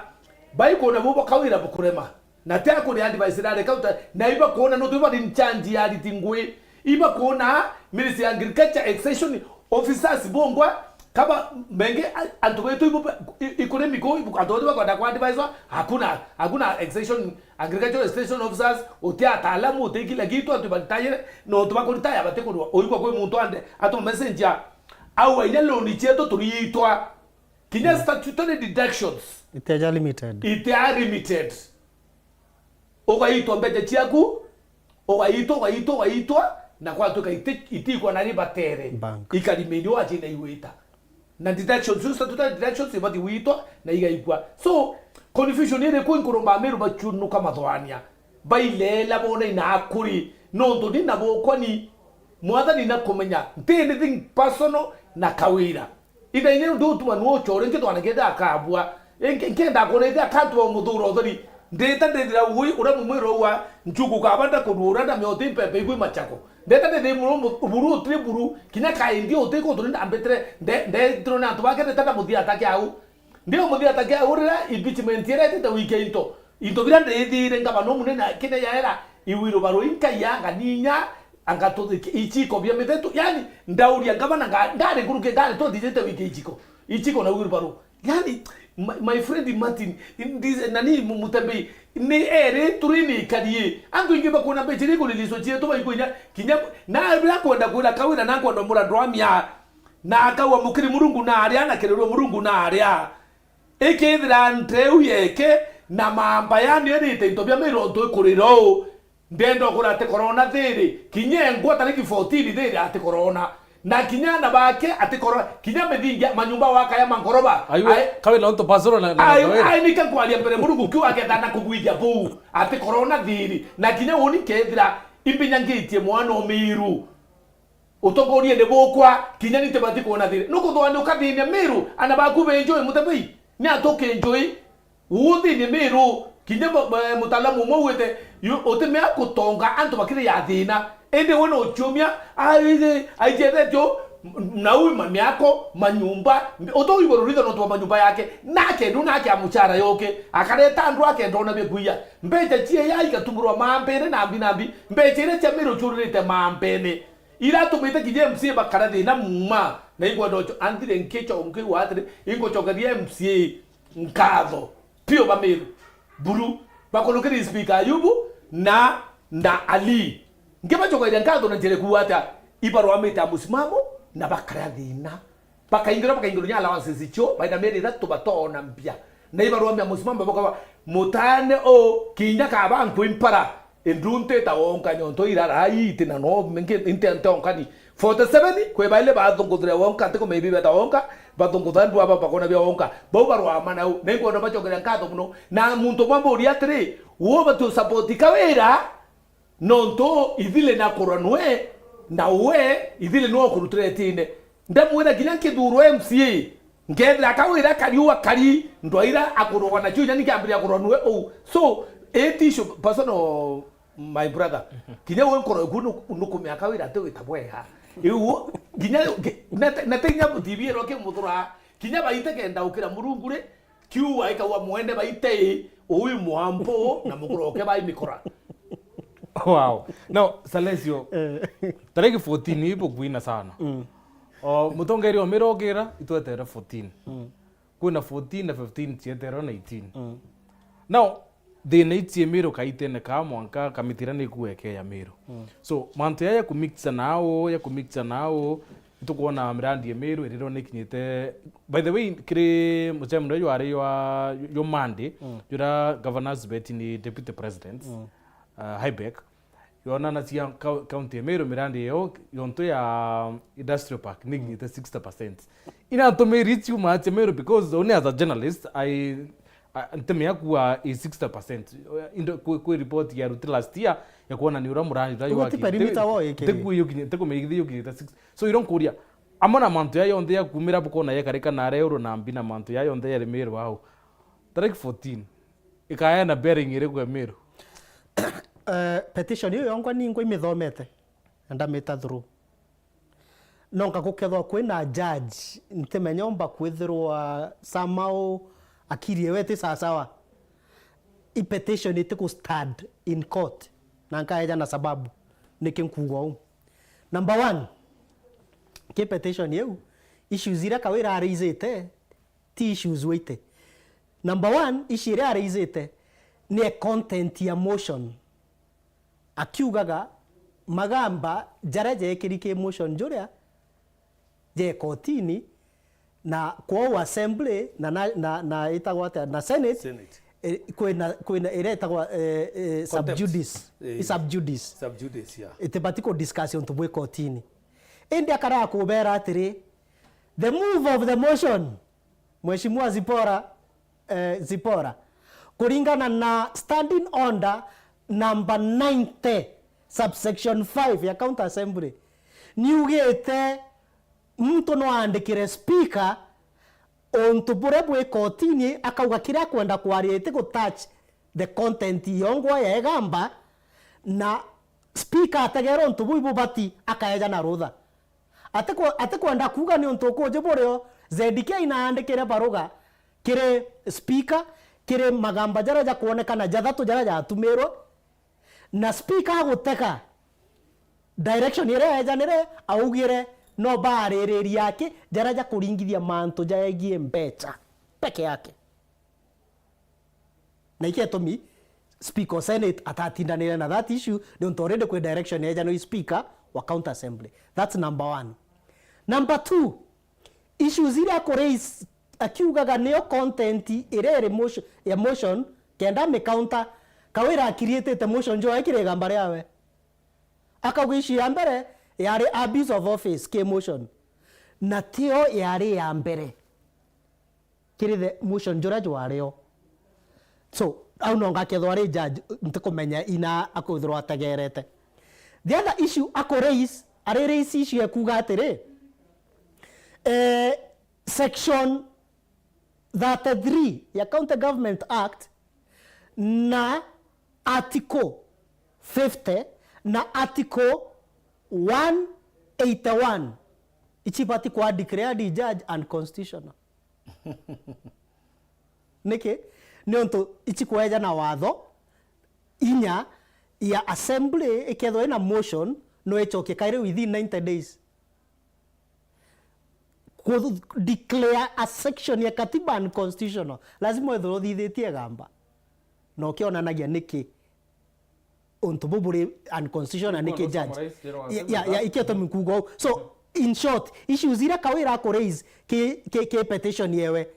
baikwona bo bo Kawira bukurema. Na ti akuri advice na reka uta, na ibakwona nontu iba in charge ya ariti ngui. Ibakwona Ministry ya Agriculture, Extension Officers bongwa, kaba menge a-, antu betu ibo ba-, i-, ikurimi kuu, ibu-, antu betu bakwenda kwa advisor, hakuna, hakuna extension, agricultural extension officers, uti ataalamu, uti kila kitu, antu baritayire, nontu bakuritaya batikurua. Uigwa kwi muntu ande, atuma messenger, au ainya loan cietu turiitwa. Kinya statutory deductions. Iteja limited. Ite are limited. Ugaitwa mbeca ciaku, ugaitwa, ugaitwa, ugaitwa, na kwatuika iti-, itikwa na ribatere. Bank. Ikarimenio wachina igwita. Na deductions, iu statutory deductions ibati gwitwa na igaikwa. So, confusion iriku inkurumba Amiru bachunuka mathwania. Baileela bona ina akuri. Nontu ni na bokwa ni mwathani na kumenya. Nti anything personal na Kawira. Ithainye ndu utuma nuo uchore, nkethwa na kenda akabua. Nke-, nkenda kureithia akantu ba umuthura utheri. Ndita ndithira ui uria mumwiro wa njuku kaba ndakurua uria na mioti mpepe igwi machako. Ndita ndithira muno mu-, buru utiri buru, kinya kaindi uti ko turi ndambitire, nde-, ndetirwo ni antu bake ndita ndamuthia atake au. Ndio muthia atake au rira impeachment iria itite wiki into. Into biria ndithire ngabana umunene kine yaera iwiru baru inkai anga ninya, anga tu-, ichiko bia mithetu. Yani, ndauria ngabana nga-, ngari nguruki, ngari tu thithite wiki ichiko. Ichiko na wheelbarrow. Yani, my, my friend Martin, this, nani mu-, Mutembei, ni eri turi ni ikarie. Antu ingi bakona mbecha iria ikuriliswa cietu baikwinya, kinya, na biria kwenda kwira Kawira na kwenda murandramia. Na akaua mukiri Murungu na aria, na kirerua Murungu na aria. Ikethira ntreu yeke na mamba yani irite into bia Miru ntu ikurira uu, ndenda ukura ati korona thiri, kinya engwa tariki fourteen thiri ati korona. Na kinya ana bake ati korona, kinya mithingi ya manyumba wakaya mankoroba. Aiwe, ai, kawe na untu pasoro na, na ai, kawe. Ai, nika kwaria mbere Murungu kiu akethana kugwithia buu, ati korona thiri. Na kinya uni kethira imbinyangitie mwana o Miru. Utongoria ni bukwa, kinya ni tibati kuona thiri. Nukuthwa ni ukathinia Miru, ana baku benjoi Mutebei. Ni atukinjoi. Uthini Miru, kinya mu-, mu-, mutaalamu umwe ugwite, yu-, utimea kutonga antu bakiri ya thina. Indi we nuchiumia, aiji-, aijethetio, m-, nau ma-, miako, manyumba, mbi-, uto iguru ritho nontu bwa manyumba yake, nake ndu nake a muchara yoke, akareta andu ake ndona bia kuiya. Mbecha cie ya igatumurwa mambene na mbi na mbi, mbecha iria cia Miru churirite mambene. Iratumite kinya M C A bakara thina muma, na ingwenda ucho-, anthire nkicho-, nkiuga atiri, ingucokeria M C A nkatho. Pio ba Miru, buru, bakurukiri Speaker Ayubu na, na Ali. Nkibacokeria nkatho na njira kuuga atia, ibarwamite a musimamo na bakara thina. Bakaingirwa, bakaingirwa nya allowances icio, baina mieri ithatu batoona mbia. Na ibarwamia musimamo bakaba, mutane u, kinya kaba nkwi mpara, indunte ta wonka nyonto irara iti na no, mingi, inte, inte onkani. Forty-seven, kwi baile bathunguthire wonka, ntiko maybe beta wonka, bathungutha ndu aba bakona bia wonka. Bau barwama nau, na ingwenda bacokera nkatho muno. Na muntu umwe amburia atiri, "Uu bati u support Kawira?" Nontu ithili nakurwa nwe, na we ithili nwe ukurutire itine. Ndamwira kinya nkithurwa M C A, nkethira Kawira kari u akari, ndwaira akurwa nacio, inya ninkiambiria kurwa nwe uu. So, iti issue personal, my brother. Kinya we nkoro eku nu-, nukumea Kawira ati wita bwega. Iu, kinya, ki-, nate, nate kinya T V ero kimuthura, kinya baite kenda ukira Murungu ri, kiu aikaua mwene baite i, ui mwampo na mukuroke bai mikora. Wow. Now, Salesio, eh, tariki fourteen ibukwina sana. Mm. O, mutongeria o Miru ogira, itwetere fourteen. Mm. Kwina fourteen na fifteen cieterwe na eighteen. Mm. Now, thina ici Miru kaitene ka mwanka kamiti iria nikuekeya Miru. Mm. So, mantu yaya ya kumixa nao, ya kumixa nao, Nitukwona mirandi ya Miru irirwo nikinyite. By the way, kiri mucemanio uria wari jwa, jwa Monday, mm, juria governors beti ni deputy presidents, mm, uh, Hybec, yonanacia kau-, county ya Miru mirandi iyo yontu ya industrial park nikinyite sixty percent. Ina ntumiri ciuma atia Miru, because only as a journalist, I, I, ntimea kuwa i sixty percent. Indo kwi, kwi report ya ruti last year ya kuonania uria murandi uria. Uguo ti jwaki-, perimeter ti-, wall ikiri? Tikuo yukinyite, tikumeigithia yukinyite six. So, ironkuria, amwe na mantu ya yonthe ya kumira bukona yekarika na areuru na mbi na mantu ya yonthe ya Miru au. Tariki fourteen, ikaya na bearing iriku ya Miru? Eh, petition iyo yongwa ningwa imithomete, na ndamita through. Nonka gukethwa kwina judge, ntimenya omba kwithirwa somehow akiri ewe iti sawasawa. I petition itiku stand in court, na nkaeja na sababu niki nkuuga uu. Number one, ki petition iu, issues iria Kawira araisite, ti issues waite. Number one, issue iria araisite ni a content ya motion. Akiugaga magamba jaria jeekiri ki motion juria je kotini, na kwou assembly na, na, na, na itagwa atia, na senate, senate, eh, kwina, kwina iria itagwa, eh, eh, sub judice. Eh, i sub judice. Sub judice, yeah. Itibati ku discuss untu bwi kotini. Indi akaraga kubera atiri, the move of the motion, Mheshimiwa Zipora, eh, Zipora, kuringana na standing order number ninety, subsection five ya County Assembly, niugite muntu no aandikire speaker untu buria bwi kotini, akauga kiria akwenda kwaria iti gu touch the content yongwa ya igamba, na speaker ategera untu buu ibubati, akaeja na rutha. Atikwe-, atikwenda kuuga niuntu ukuuji burio, Z K inaandikire baruga kiri speaker, kiri magamba jaria jakwonekana jathatu jaria jatumirwe, na speaker aguteka direction iria ejanire, augire no baaririria aki jaria jakuringithia mantu jaegie mbecha peke yake. Na ikio gitumi Speaker o Senate atatindanire na that issue, niuntu already kwi direction yejanwe i Speaker wa County Assembly. That's number one. Number two, issues iria aku raise Akiugaga niyo content iria iri motion, ya motion, kenda mi counter, Kawira akiriitite motion jwae kiri igamba riawe. Akauga issue ya mbere yari abuse of office ki motion. Na tio yari ya mbere kiri the motion juria jwario. So, au no ngakethwa ari judge, ntikumenya ina akwithirwa ategerete. The other issue aku raise, ari raise issue ya kuuga atiri, eh, section thirty-three ya County Government Act na article fifty na article one eighty-one ichibati kwa declared judge unconstitutional. Niki? Niuntu ichikweja na watho inya ya assembly ikethwa ina motion no ichokie kairi within ninety days. Ku declare a section ya katiba unconstitutional, lazima wethirwe uthithitie igamba na ukionanagia niki untu bu buri unconstitutional, niki judge. Ya, ya, ya, ikio tumi nkuuga uu. So, in short, issues iria Kawira aku raise ki, ki, ki petition yewe,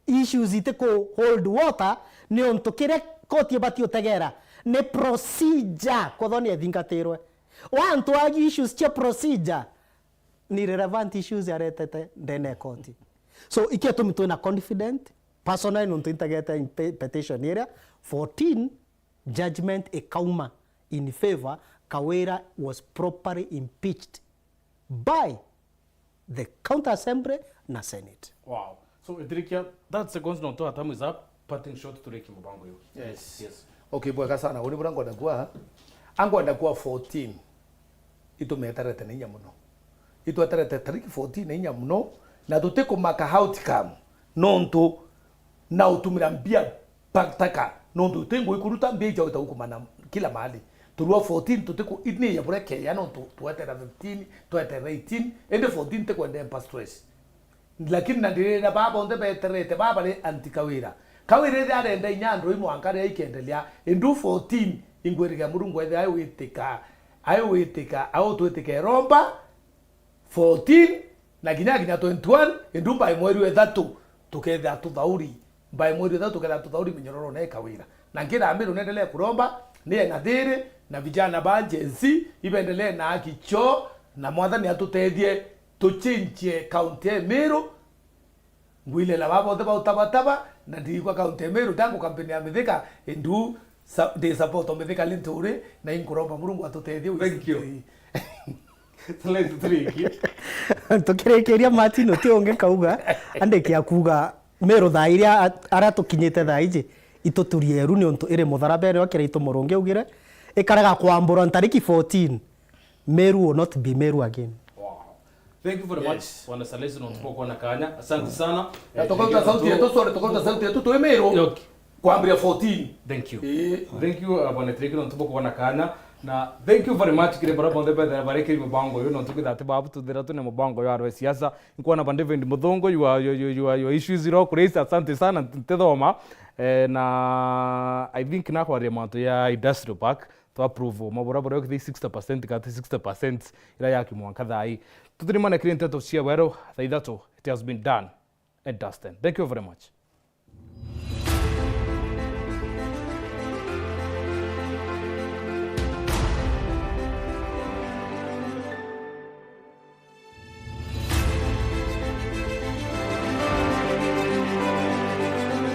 issues iti ku hold water, ni untu kiria koti ibati utegera ni procedure kwethwa ni ethingatirwe. Wa antu agi issues cia procedure, ni relevant issues aretete ndene ya koti. So, ikio tumi twina confident, personally, nontu integete in pe-, petition iria fourteen, judgment ikauma in favor, Kawira was properly impeached by the County Assembly na Senate. Wow. So, Ithirikia, thirty seconds, no, to our time is up. Parting shot, turiki mubango yu. Yes. Yes. Okay, bwega sana. Uni bura ngwenda kwa, angwenda kwa fourteen. Itumeterete na inya muno. Itweterete tariki fourteen na inya muno, na tutikumaka outcome, nontu na utumira mbia pataka, nontu uti ngui kuruta mbia ija wita gukumana kila mahali. Turua fourteen, tutiku-, ini ya bure keya, nontu twetera fifteen, twetera eighteen, indi fourteen tikwenda mpa stress. Lakini na ndirira baa bonthe beterete, baa bari anti Kawira. Kawira ethia arenda inya andru imwanka riria ikendelea, indu fourteen, ingwiriga Murungu ethia ai witika, ai witika, au twitike romba, fourteen, na kinya kinya twenty-one, indu mbai mweri wa ithatu, tukethia tuthauri. Mbai mweri wa ithatu, tukethia tuthauri minyororo na Kawira. Na nkira Amiru nendelee kuromba, ni na thiri, na vijana ba Gen Z, ibendelee na haki choo, na Mwathani atutethie, tuchinchie kaunti ya Meru, ngwilela baba bonthe bautabataba, na ndigwa kaunti ya Meru, ndangu kampeni ya Mithika, indu sa-, ndi support o Mithika Linturi, na inkuromba Murungu atutethie. Thank you. Wisi-, Let's drink. Tukirikiria Martin, uti ungi kauga, andiki akuga, Meru thaa iria at-, aria tukinyite thaa iji, ituturie eru ni untu iri mutharabene wa kiria itu Murungi augire, ikarega kwamburwa ntariki fourteen. Meru will not be Meru again. Wow. Thank you very much, Bwana Salesi, na tuko kuona kanya. Asante sana. Na tukaruta sauti yetu, sorry, tukaruta sauti yetu, twi Meru. Okay. Kwambia fourteen. Thank you. Ii. Thank you, uh, Bwana Tiriki, na tuko kuona kanya. Na thank you very much kiri bara bonthe bethe bareke mubango uyu, na tukitha ati babu tuthira tune mubango uyu arwe siasa. Nkwona ba David Muthungu, your, your, your, your, your issues iro kuraise, asante sana, ntithoma. Eh, na I think nakwaria mantu ya industrial park. Twa approve mabura buria ukithii sixty percent kati sixty percent ira ya kimwanka thaa ii. Tutirimane kiri nteto cia bweru thaa ithatu. It has been done and dusted. Thank you very much.